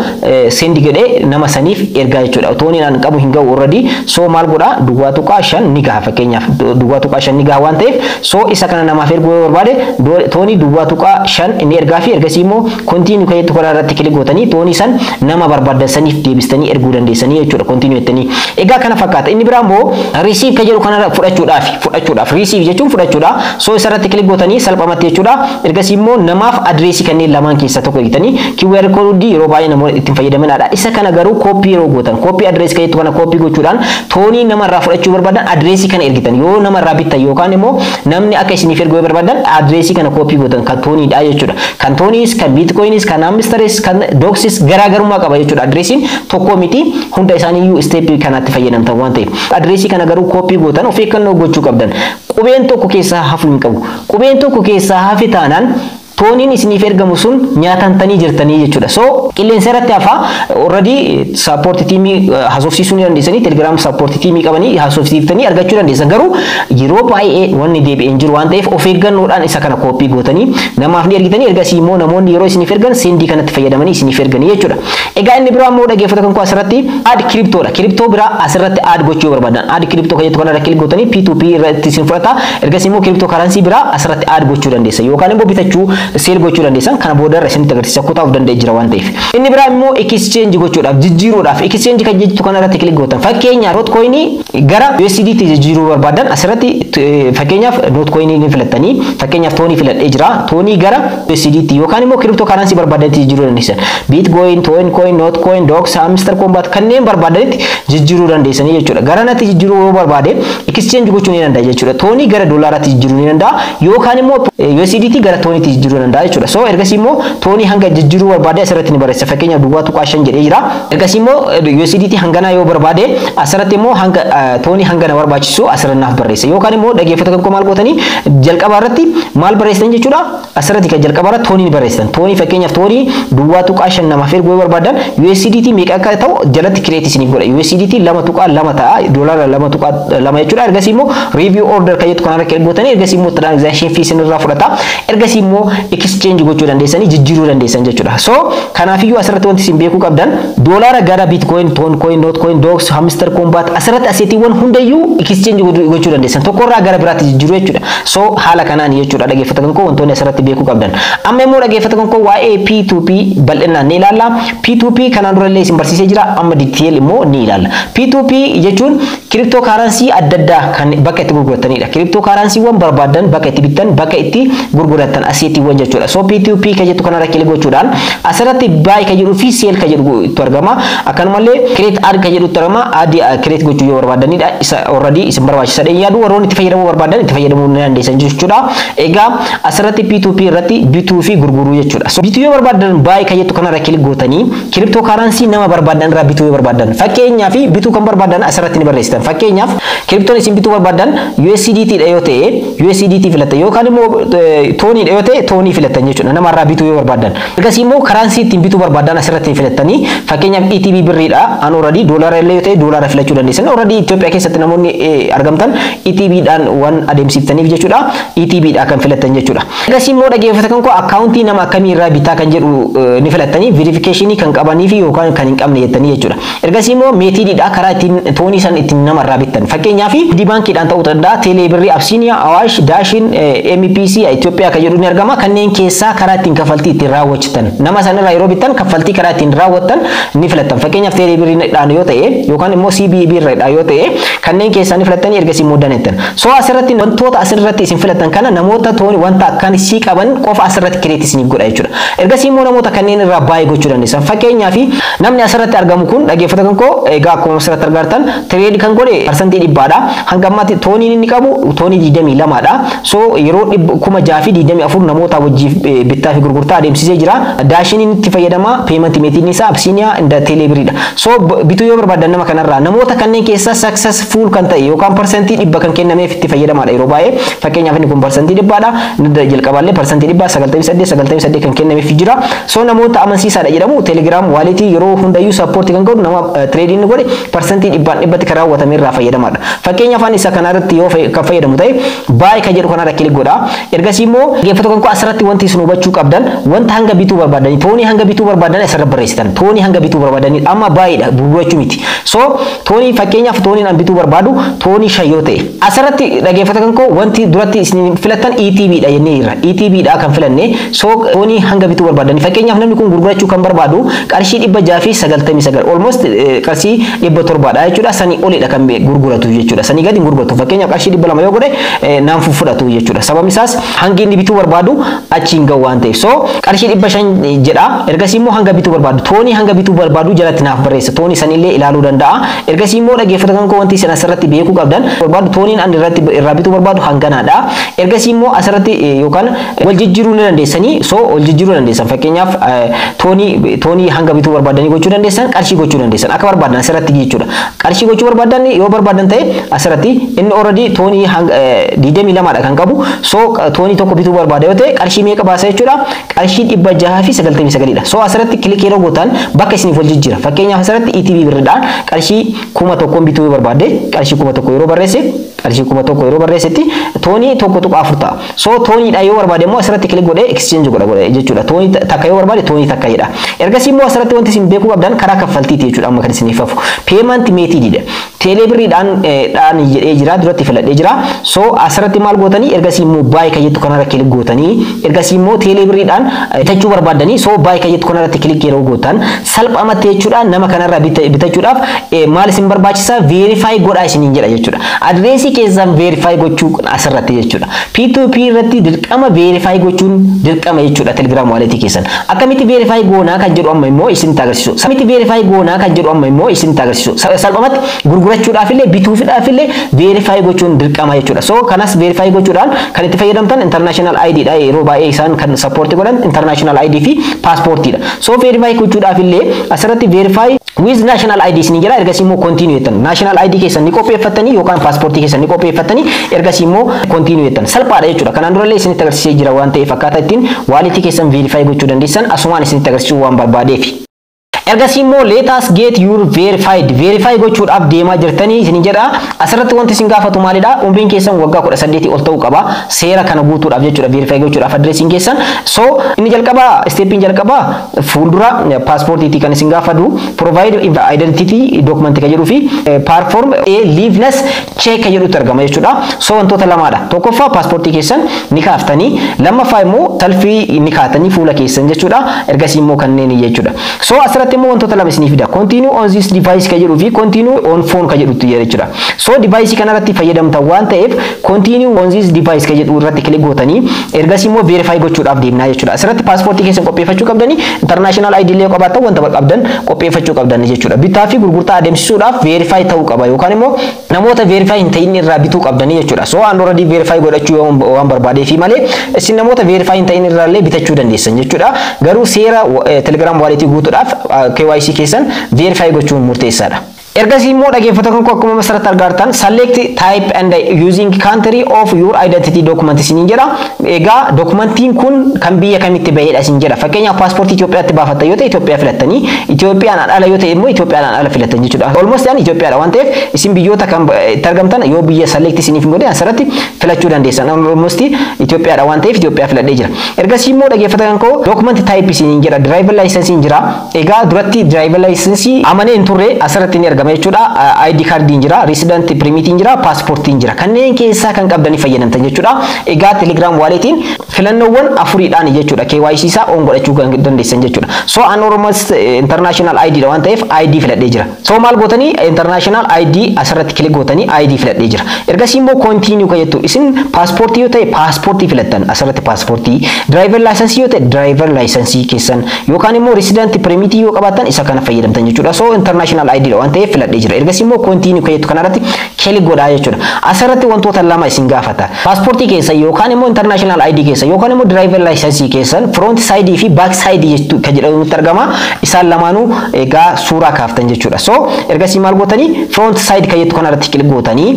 Speaker 1: send godhee nama saniif ergaa jechuudha. Toniin an qabu hin gahu already, so maal godhaa? 0.5 ni gaha, fakkeenyaaf 0.5 ni gaha waan ta'eef, so isa kana namaaf erguu yoo barbaade Tonii 0.5 inni ergaa fi ergasii immoo continue kan jettu kana irratti click gootanii Tonii san nama barbaadan saniif deebistanii erguu dandeessanii jechuudha, continue jettanii. Egaa kana fakkaata. Inni biraa immoo receive kan jedhu kana fudhachuudhaaf, receive jechuun fudhachuudha. So isarratti click gootanii salphamatti jechuudha. Ergasii immoo namaaf adreesii kanneen lamaan keessaa tokko eegtanii, QR koodii yeroo baay'ee namoonni ittiin fayyadamanidha. Isa kana garuu copy yeroo gootan, copy address kan jettu kana copy gochuudhaan Tonii namarraa fudhachuu barbaadan adreesii kana ergitan, yoo namarraa bittan yookaan immoo namni akka isiniif erguu barbaadan adreesii kana copy gootan, kan Toniidha jechuudha. Kan Toniis, kan Bitcoinis, kan Hamsteris, kan Dogsis garaagarummaa qaba jechuudha. Adreesiin tokko miti, hunda isaaniiyyuu steppii kanatti fayyadamtan waan ta'eef. Adreesii kana garuu copy gootan of eeggannoo gochuu qabdan. Qubeen tokko keessaa hafuu hin qabu. Qubeen tokko keessaa hafe taanaan Toniin isiniif ergamu sun nyaatantanii jirtanii jechuudha. So qilleensa irratti hafaa. Already support teamii haasofsiisuu ni dandeessanii, Telegram support teamii qabanii haasofsiiftanii argachuu dandeessan. Garuu yeroo baay'ee wanni deebi'een jiru waan ta'eef, of eeggannoodhaan isa kana copy gootanii namaaf ni ergitanii, ergasii immoo namoonni yeroo isiniif ergan sendii kanatti fayyadamanii isiniif erganii jechuudha. Egaa inni biraa immoo, dhaggeeffata kan koo, asirratti add cryptodha. Crypto biraa asirratti add gochuu barbaadan, add crypto kan jettu kanarra click gootanii P2P irratti isin fudhata. Ergasii immoo crypto currency biraa asirratti add gochuu dandeessan yookaan immoo bitachuu, sell gochuu dandeessan. Kana boodarra isinitti agarsiisa, kutaa of danda'e jira waan ta'eef. Inni biraa immoo exchange gochuudhaaf, jijjiiruudhaaf, exchange kan jettu kanarratti click gootan. Fakkeenyaaf Notcoinii gara USDT jijjiiruu barbaadan, asirratti fakkeenyaaf Notcoinii ni filattanii, fakkeenyaaf Tonii filadhee jira. Tonii gara USDT yookaan immoo crypto currency barbaadanitti jijjiiruu dandeessan. Bitcoin, Toncoin, Notcoin, Dogs, Hamster Combat kanneen barbaadanitti jijjiiruu dandeessanii jechuudha. Gara natti jijjiiruu yoo barbaade exchange gochuu ni danda'a jechuudha. Tonii gara doolaaraatti jijjiiruu ni danda'a yookaan immoo USDT gara Toniitti jijjiiruu danda'a jechuudha. So ergasii immoo Tonii hanga jijjiiruu barbaade asirratti ni barreessa. Fakkeenyaaf 0.5 jedhee jira. Ergasii immoo USDT hanganaa yoo barbaade, asirratti immoo hanga Tonii hangana barbaachisu asirratti naaf barreessa. Yookaan immoo, dhaggeeffata kan, maal gootanii jalqaba irratti maal barreessitan jechuudha. Asirratti kan jalqaba irratti Tonii ni barreessitan. Tonii, fakkeenyaaf Tonii 0.5 namaaf erguu yoo barbaadan, USDT meeqa akka ta'u jalatti create isiniif godha. USDT 2.2 ta'a, doolaara 2.2 jechuudha. Ergasii immoo review order kan jettu kanarra click gootanii, ergasii immoo transaction fee isinirraa fudhata. Ergasii immoo exchange gochuu dandeessanii, jijjiiruu dandeessan jechuudha. So kanaafiyyuu asirratti wanti isin beekuu qabdan, doolaara gara Bitcoin, Toncoin, Notcoin, Dogs, Hamster Combat, asirratti assetiiwwan hundayyuu exchange gochuu dandeessan, tokkorraa gara biraatti jijjiiruu jechuudha. So haala kanaan jechuudha, dhaggeeffatan koo, wantoonni asirratti beekuu qabdan. Amma immoo, dhaggeeffatan koo, waa'ee P2P bal'inaan ni ilaalla. P2P kanaan durallee isin barsiisee jira, amma detail immoo ni ilaalla. P2P jechuun crypto currency adda addaa kan bakka itti gurguratanidha. Crypto currencywwan barbaadan bakka itti bittan, bakka itti gurguratan assetiiwwan jechuudha. So P2P kan jettu kanarra click gochuudhaan asirratti buy kan jedhuu fi sell kan jedhu itti argama. Akkanumallee create ad kan jedhu itti argama. Ad create gochuu yoo barbaadanidha. Isa already isin barbaachisa. Yaadu warroonni itti fayyadamuu barbaadan itti fayyadamuu ni dandeessan jechuudha. Egaa asirratti P2P irratti bituu fi gurguruu jechuudha. So bituu yoo barbaadan, buy kan jettu kanarra click gootanii crypto currency nama barbaadan irraa bituu yoo barbaadan, fakkeenyaaf bituu kan barbaadan asirratti ni barreessitan. Fakkeenyaaf crypton isin bituu barbaadan USDT dha yoo ta'e USDT filattan, yookaan immoo Tonii dha yoo ta'e Tonii filattan jechuudha, namarraa bituu yoo barbaadan. Ergasii immoo currency ittiin bituu barbaadan asirratti filattanii, fakkeenyaaf ETB birriidha. An already doolaara illee yoo ta'e doolaara filachuu dandeessan. Already Itoophiyaa keessatti namoonni argamtan ETB dhaan waan adeemsiftaniif jechuudha. ETB dha kan filattan jechuudha. Ergasii immoo, dhaggeeffata kan koo, akkaawuntii nama akkamii irraa bitaa kan jedhu ni filattanii, verificationii kan qabanii fi yookaan kan hin qabne jettanii jechuudha. Ergasii immoo methodiidha, karaa ittiin Tonii san ittiin namarraa bittan. Fakkeenyaaf baankiidhaan ta'uu danda'a, Teelee Birrii, Absiiniyaa, Awaash, Daashin, MPC, Itoophiyaa kan jedhu ni argama. Kanneen keessaa karaa ittiin kaffaltii ittiin raawwachitan. Nama sanarraa yeroo bittan kaffaltii karaa ittiin raawwattan ni filattan. Fakkeenyaaf Teelee Birriidhaan yoo ta'e yookaan immoo CBE Birriidhaan yoo ta'e, kanneen keessaa ni filattanii, ergasii immoo danettan. So asirratti wantoota asirratti isin filattan kana namoota Tonii wanta akkasii qaban qofa asirratti create isiniif godha jechuudha. Ergasii immoo namoota kanneen irraa buy gochuu dandeessan. Fakkeenyaaf namni asirratti argamu kun, dhaggeeffata kan koo, egaa akkuma asirratti argartan trade kan godhe 100%dha. Hanga ammaatti Toniin inni qabu Tonii 22dha. So yeroo 6,024 namoota wajjiif bittaa fi gurgurtaa adeemsisee jira. Daashiniin itti fayyadama, payment methodiin isaa Absiiniyaa inda Teeleebiriidha. So bituu yoo barbaadan nama kanarraa, namoota kanneen keessaa successful kan ta'e yookaan 100% kan kennameef itti fayyadamaadha yeroo baay'ee. Fakkeenyaaf inni kun 100%dha. Inni jalqabaallee 100%, 98, 98 kan kennameef jira. So namoota amansiisaadha jedhamu, Telegram walletii yeroo hundayyuu support kan godhu, nama tradeii inni godhe 100%n 100tti kan raawwatame irraa fayyadamaadha. Fakkeenyaaf ani isa kanarratti yoo kan fayyadamu ta'e, buy kan jedhu kanarra click godha. Ergasii immoo, dhaggeeffattoota kan koo, asirratti wanti isin hubachuu qabdan, wanta hanga bituu barbaadanii, Tonii hanga bituu barbaadan asirra barreessitan. Tonii hanga bituu barbaadanii, amma buydha, gurgurachuu miti. So Tonii, fakkeenyaaf Toniin an bituu barbaadu Tonii 5 yoo ta'e, asirratti, dhaggeeffattoota kan koo, wanti duratti isin filattan ETB dha jennee jirra. ETB dha kan filanne. So Tonii hanga bituu barbaadanii, fakkeenyaaf namni kun gurgurachuu kan barbaadu qarshii 699, almost qarshii 700dha jechuudha. Sanii olidha kan gurguratu jechuudha. Sanii gadi hin gurguratu. Fakkeenyaaf qarshii 200 yoo godhe naan fudhatu jechuudha. Sababni isaas hangi inni bituu barbaadu achi hin gahu waan ta'eef. So qarshii 500 jedha. Ergasii immoo hanga bituu barbaadu, Tonii hanga bituu barbaadu jalatti naaf barreessa. Tonii sanillee ilaaluu danda'a. Ergasii immoo, dhaggeeffata kan koo, wanti isin asirratti asirratti beekuu qabdan barbaadu, TONiin ani irratti irraa bituu barbaadu hanganaadha. Ergasii immoo asirratti yookaan wal jijjiiruu ni dandeessanii. So wal jijjiiruu dandeessan, fakkeenyaaf TONii hanga bituu barbaadanii gochuu dandeessan, qarshii gochuu dandeessan, akka barbaadan asirratti jechuudha. Qarshii gochuu barbaadan yoo barbaadan ta'e, asirratti inni already TONii 22dha kan qabu. So TONii tokko bituu barbaada yoo ta'e, qarshii meeqa baasa jechuudha? Qarshii 699dha. So asirratti click yeroo gootan bakka isiniif wal jijjiira. Fakkeenyaaf asirratti ETB birriidhaan qarshii 1000n bituu yoo barbaadde, qarshii 1000 yeroo barreesse, qarshii 1000 yeroo barreessetti TONii 1.4 ta'a. So TONiidha yoo barbaade immoo asirratti click godhee exchange godha jechuudha. TONii takka yoo barbaade TONii takka jedha. Ergasii immoo asirratti wanti isin beekuu qabdan karaa kaffaltiiti jechuudha amma kan isiniif hafu. Payment methodidha. Teelee birriidhaan dhaan jedhee jira, duratti filadhee jira. So asirratti maal gootanii? Ergasii immoo buy kan jettu kanarra click gootanii, ergasii immoo teelee birriidhaan bitachuu barbaadanii, so buy kan jettu kanarratti click yeroo gootan salphamatti jechuudha, nama kanarraa bitachuudhaaf maal isin barbaachisa? Verify godhaa isiniin jedha jechuudha. Adreesii keessan verify gochuu asirratti jechuudha. P2P irratti dirqama verify gochuun dirqama jechuudha Telegram wallet keessan. Akkamitti verify goonaa kan jedhu amma immoo isinitti agarsiisu. Akkamitti verify goonaa kan jedhu amma immoo isinitti agarsiisu. Salphumatti gurgurachuudhaaf illee bituufidhaaf illee verify gochuun dirqama jechuudha. So kanas verify gochuudhaan kan itti fayyadamtan international ID dha. Yeroo baay'ee isaan kan support godhan international ID fi paaspoortiidha. So verify gochuudhaaf illee asirratti verify with national ID isin jira. Ergasii immoo continue jettan, national ID keessan ni qopheeffattanii yookaan paaspoortii keessan ni qopheeffattanii, ergasii immoo continue jettan, salphaadha jechuudha. Kanaan durallee isinitti agarsiisee jira waan ta'eef, akkaataa ittiin walletii keessan verify gochuu dandeessan asumaan isinitti agarsiisuu waan barbaadeef. Ergasii immoo "Let us get you verified", verify gochuudhaaf deemaa jirtanii isin jedha. Asirratti wanti isin gaafatu maalidha? Umriin keessan waggaa 18 ol ta'uu qaba. Seera kana guutuudhaaf jechuudha, verify gochuudhaaf adreesiin keessan. So inni jalqabaa, stepiin jalqabaa fuuldura paaspoortiitii kan isin gaafatu provide identity document kan jedhuu fi perform a liveness check kan jedhutu argama jechuudha. So wantoota lamaadha. Tokkoffaa paaspoortii keessan ni kaaftanii, lammaffaa immoo selfie ni kaatanii fuula keessan jechuudha. Ergasii immoo kanneen jechuudha. So asirratti immoo wantoota lama isinii fida. Continue on this device kan jedhuu fi continue on phone kan jedhutu jira jechuudha. So device kanarratti fayyadamtan waan ta'eef, continue on this device kan jedhu irratti click gootanii, ergasii immoo verify gochuudhaaf deemnaa jechuudha. Asirratti paaspoortii keessan qopheeffachuu qabdanii, international ID illee qabaattan, wanta qabdan qopheeffachuu qabdan jechuudha. Bittaa fi gurgurtaa adeemsisuudhaaf verify ta'uu qaba yookaan immoo namoota verify hin ta'in irraa bituu qabdanii jechuudha. So an already verify godhachuu waan barbaadeefi malee, isin namoota verify hin ta'in irraa illee bitachuu dandeessan jechuudha. Garuu seera Telegram wallet guutuudhaaf KYC keessan verify gochuun murteessaadha. Ergasii immoo dhaggeeffattoota koo, akkuma masarratti argartan "Select type and using country of your identity document" isiniin jedha. Egaa dokumentiin kun kan biyya kamitti bahedha isin jedha. Fakkeenyaaf paaspoortii Itoophiyaatti baafattan yoo ta'e Itoophiyaa filattanii, Itoophiyaan ala yoo ta'e immoo Itoophiyaan ala filattan jechuudha. Almost an Itoophiyaadha waan ta'eef, isin biyyoota kan itti argamtan yoo biyya select isiniif hin godhe asirratti filachuu dandeessan. Almost Itoophiyaadha waan ta'eef Itoophiyaa filadhee jira. Ergasii immoo dhaggeeffattoota koo, document type isiniin jedha. Driver license jira. Egaa duratti driver license amanee hin turre, asirratti ni argama jechuudha. ID cardiin jira, resident permitiin jira, paaspoortiin jira. Kanneen keessaa kan qabdanii fayyadamtan jechuudha. Egaa Telegram walletiin filannoowwan afuriidhaan jechuudha. KYC isaa on godhachuu kan dandeessan jechuudha. So an almost international ID dha waan ta'eef ID filadhee jira. So maal gootanii? International ID asirratti click gootanii ID filadhee jira. Ergasii immoo continue kan jettu, isin paaspoortii yoo ta'e paaspoortii filattan, asirratti paaspoortii, driver license yoo ta'e driver license keessan, yookaan immoo resident permit yoo qabaattan isa kana fayyadamtan jechuudha. So international ID dha waan ta'eef filadhee jira. Ergasii immoo continue kan jettu kanarratti click godhaa jechuudha. Asirratti wantoota lama isin gaafata. Paaspoortii keessa yookaan immoo international ID keessa yookaan immoo driver license keessan front side fi back side jechuu kan jedhamutti argama. Isaan lamaanuu egaa suuraa kaaftan jechuudha. So ergasii maal gootanii? Front side kan jettu kanarratti click gootanii,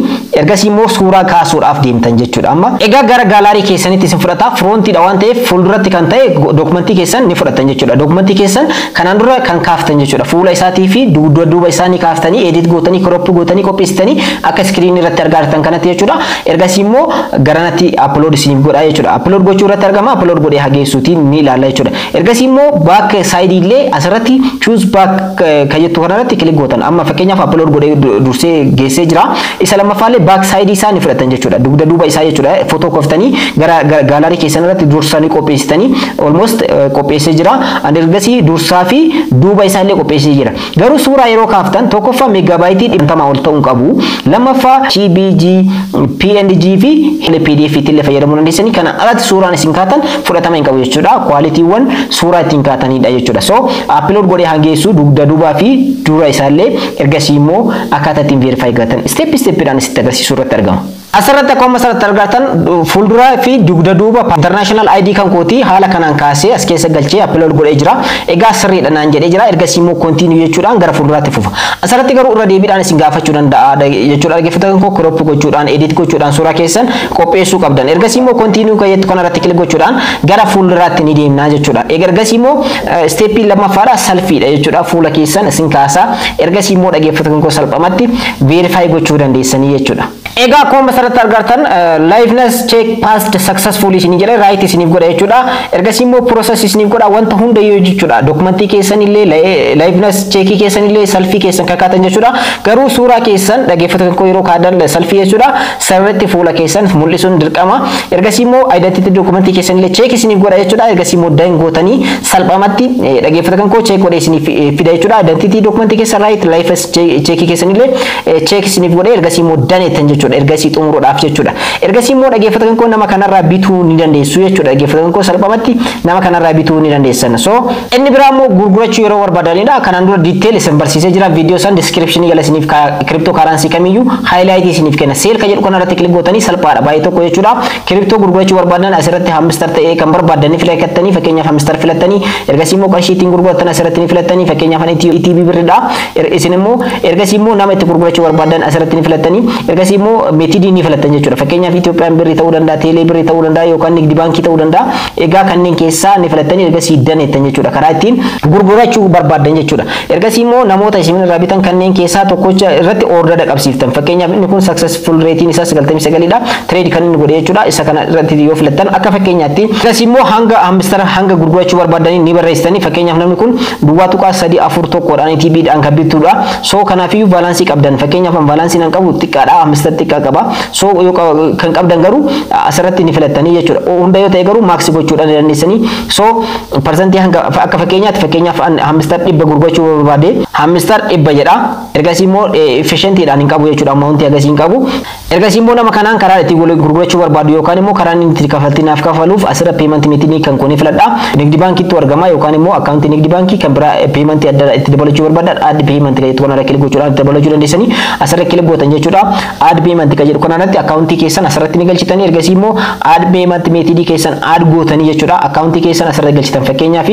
Speaker 1: ergasii immoo suuraa kaasuudhaaf deemtan jechuudha. Amma egaa gara gallery keessanitti isin fudhata. Frontiidha waan ta'eef fuulduratti kan ta'e dokumentii keessan ni fudhatan jechuudha. Dokumentii keessan kanaan dura kan kaaftan jechuudha. Fuula isaatii fi dugda duuba isaa ni kaaftanii, edit gootanii, crop gootanii, qopheessitanii akka screen irratti argaa jirtan kanatti jechuudha. Ergasii immoo garanatti upload isiniif godha jechuudha. Upload gochuu irratti argama. Upload godhee hageessuutiin ni ilaalla jechuudha. Ergasii immoo back side illee asirratti choose back kan jettu kanarratti click gootan. Amma fakkeenyaaf upload godhee dursee geessee jira. Isa lammaffaallee back side isaa ni fudhatan jechuudha. Dugda duuba isaa jechuudha. Footoo kooftanii gara gallery keessan irratti dursanii qopheessitanii, almost qopheessee jira. Ergasii dursaa fi duuba isaa illee qopheessee jira. Garuu suuraa yeroo kaaftan tokkoffaa Tokkoffaa, megabyte 50 ol ta'uu qabu. Lammaffaa, JPG, PNG fi PDF illee fayyadamuu dandeessanii. Kana alatti suuraan isin kaatan fudhatama hin qabu jechuudha. Qualitywwan suuraa ittiin kaatanidha jechuudha. So upload godhee hangeessu dugda duubaa fi dura isaallee, ergasii immoo akkaataa ittiin verify godhatan step stepidhaan isitti agarsiisuu irratti argama. Asirratti akkuma asirratti argatan, fuulduraa fi dugda duuba international ID kan kooti haala kanaan kaasee as keessa galchee upload godhee jira. Egaa sirriidha naan jedhee jira. Ergasii immoo continue jechuudhaan gara fuulduraatti fufa. Asirratti garuu irra deebiidhaan isin gaafachuu danda'a jechuudha. Dhaggeeffattoota koo, crop gochuudhaan, edit gochuudhaan suuraa keessan qopheessuu qabdan. Ergasii immoo continue kan jettu kanarratti click gochuudhaan gara fuulduraatti ni deemna jechuudha. Ergasii immoo stepii lammaffaadha, selfiedha jechuudha. Fuula keessan isin kaasaa. Ergasii immoo, dhaggeeffattoota koo, salphumatti verify gochuu dandeessanii jechuudha. Egaa akkuma asirratti argartan, liveness check passed successfully isinii jedhe, right isiniif godha jechuudha. Ergasii immoo process isiniif godha wanta hundayyuu jechuudha. Dokumentii keessan illee, liveness checkii keessan illee, selfie keessan kakkaatan jechuudha. Garuu suuraa keessan, dhaggeeffattoota koo, yeroo kaadan selfie jechuudha. Sirriitti fuula keessan mul'isuun dirqama. Ergasii immoo identity dokumentii keessan illee check isiniif godha jechuudha. Ergasii immoo done gootanii salphumatti, dhaggeeffattoota koo, check godhee isiniif fida jechuudha. Identity dokumentii keessan right, liveness checkii keessan illee check isiniif godhee, ergasii immoo done jettan jechuudha. Ergasii xumuruudhaaf jechuudha. Ergasii immoo, dhaggeeffattoota koo, nama kanarraa bituu ni dandeessu jechuudha. Dhaggeeffattoota koo, salphumatti nama kanarraa bituu ni dandeessan. So inni biraa immoo gurgurachuu yeroo barbaadanidha. Kanaan dura detail isin barsiisee jira. Viidiyoo san description jala isiniif, crypto currency kamiyyuu highlight isiniif kenna. Sell ka jedhu kanarratti click gootanii salphaadha baay'ee tokko jechuudha. Crypto gurgurachuu barbaadan asirratti Hamster ta'ee kan barbaadanii filattanii, fakkeenyaaf Hamster filattanii, ergasii immoo qarshii ittiin gurguratan asirratti ni filattanii, fakkeenyaaf ani ETB birridha. Isin immoo ergasii immoo nama itti gurgurachuu barbaadan asirratti ni filattanii, ergasii immoo methodii ni filattan jechuudha. Fakkeenyaaf Itoophiyaan birrii ta'uu danda'a, teelee birrii ta'uu danda'a yookaan nigdi baankii ta'uu danda'a. Egaa kanneen keessaa ni filattanii, ergasii done jettan jechuudha. Karaa ittiin gurgurachuu barbaadan jechuudha. Ergasii immoo namoota isin irraa bitan kanneen keessaa tokkocha irratti order qabsiiftan. Fakkeenyaaf inni kun successful rateiin isaa 99dha. Trade kan inni godhe jechuudha. Isa kana irratti yoo filattan akka fakkeenyaatti. Ergasii immoo hanga Hamster hanga gurgurachuu barbaadanii ni barreessitanii. Fakkeenyaaf namni kun 0.341dhaan ETB dhaan kan bitudha. So kanaafiyyuu balance qabdan, fakkeenyaaf balance nan qabu xiqqaadha, Hamster xiqqaa qaba. So yoo kan qabdan garuu asirratti ni filattanii jechuudha. Hunda yoo ta'e garuu max gochuudhaan ni dandeessanii. So percentii hanga akka fakkeenyaatti, fakkeenyaaf Hamster 100 gurgurachuu barbaade, Hamster 100 jedha. Ergasii immoo efficientiidhaan hin qabu jechuudha. Amma wanti agasii hin qabu. Ergasii immoo nama kanaan karaa itti gurgurachuu barbaadu yookaan immoo karaa inni itti kaffaltii naaf kafaluuf asirra payment methodii kan kuni filadha. Nigdi baankiitti argama yookaan immoo akkaawuntii nigdi baankii kan biraa paymentii adda itti dabalachuu barbaadan, add payment kan jettu kanarra click gochuudhaan itti dabalachuu dandeessanii, asirra click gootan jechuudha. Add payment kan jedhu kanarratti akkaawuntii keessan asirratti ni galchitanii, ergasii immoo add payment methodii keessan add gootanii jechuudha. Akkaawuntii keessan asirra galchitan, fakkeenyaaf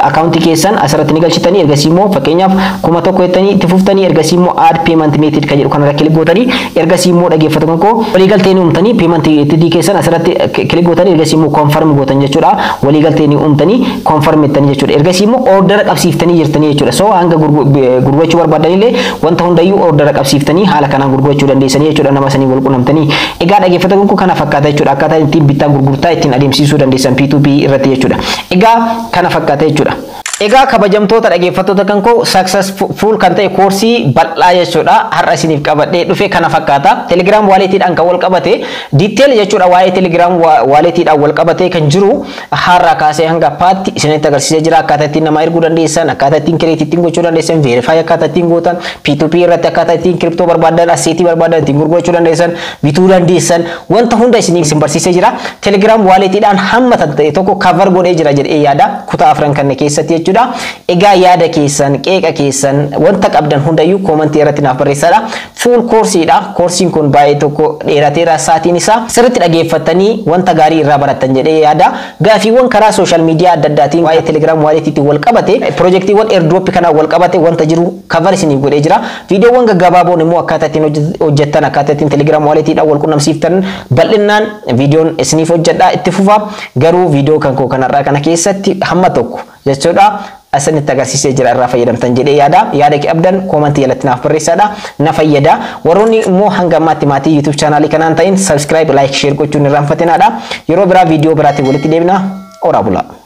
Speaker 1: akkaawuntii keessan asirratti ni galchitanii, ergasii immoo fakkeenyaaf 1000 jettanii itti fuftanii, ergasii immoo add payment method kan jedhu kanarra click gootanii, ergasii immoo, dhaggeeffatan koo, waliigaltee ni uumtanii, payment methodii keessan asirratti click gootanii, ergasii immoo confirm gootan jechuudha. Waliigaltee ni uumtanii, confirm jettanii jechuudha. Ergasii immoo order qabsiiftanii jirtanii jechuudha. So hanga gurgurachuu barbaadanillee wanta hundayyuu order qabsiiftanii haala kanaan gurgurachuu dandeessanii jechuudha, nama sanii wal qunnamtanii. Egaa dhaggeeffatan koo, kana fakkaata jechuudha. Akkaataa ittiin bittaa gurgurtaa ittiin adeemsisuu dandeessan P2P irratti jechuudha. Egaa kana fakkaata jechuudha. Egaa kabajamtoota dhaggeeffattoota kan koo, successful kan ta'e koorsii bal'aa jechuudha. Har'a isiniif qabadhee dhufe kana fakkaata. Telegram walletiidhaan kan wal qabate detail jechuudha. Waa'ee Telegram walletiidhaan wal qabate kan jiru har'a kaasee hanga paatti isinitti agarsiisee jira. Akkaataa ittiin nama erguu dandeessan, akkaataa ittiin create ittiin gochuu dandeessan, verify akkaataa ittiin gootan, P2P irratti akkaataa ittiin crypto barbaadan, assetii barbaadan ittiin gurgurachuu dandeessan, bituu dandeessan, wanta hunda isiniif isin barsiisee jira. Telegram walletiidhaan hamma ta'e tokko cover godhee jira jedhee yaada, kutaa afran kana keessatti jechuudha. Egaa yaada keessan, qeeqa keessan, wanta qabdan hundayyuu commentii irratti naaf barreessadha. Full koorsiidha. Koorsiin kun baay'ee tokko dheerateera sa'aatiin isaa. Sirriitti dhaggeeffattanii wanta gaarii irraa barattan jedhee yaada. Gaafiiwwan karaa social media adda addaatiin waa'ee Telegram walletiitiin wal qabate, piroojeektiiwwan airdrop kanaan wal qabate wanta jiru cover isiniif godhee jira. Viidiyoowwan gaggabaaboon immoo akkaataa ittiin hojjettan, akkaataa ittiin Telegram walletiidhaan wal qunnamsiiftan bal'inaan viidiyoon isiniif hojjedha, itti fufa. Garuu viidiyoo kan koo kanarraa kana keessatti hamma tokko jechuudha asinitti agarsiisee jira, irraa fayyadamtan jedhee yaada. Yaada qabdan commentii jalatti naaf barreessaadha, na fayyada. Warroonni immoo hanga ammaatti maatii YouTube channelii kanaan ta'in, subscribe, like, share gochuun irraanfatinaadha. Yeroo biraa viidiyoo biraatiin walitti deebina. Oraa bulaa.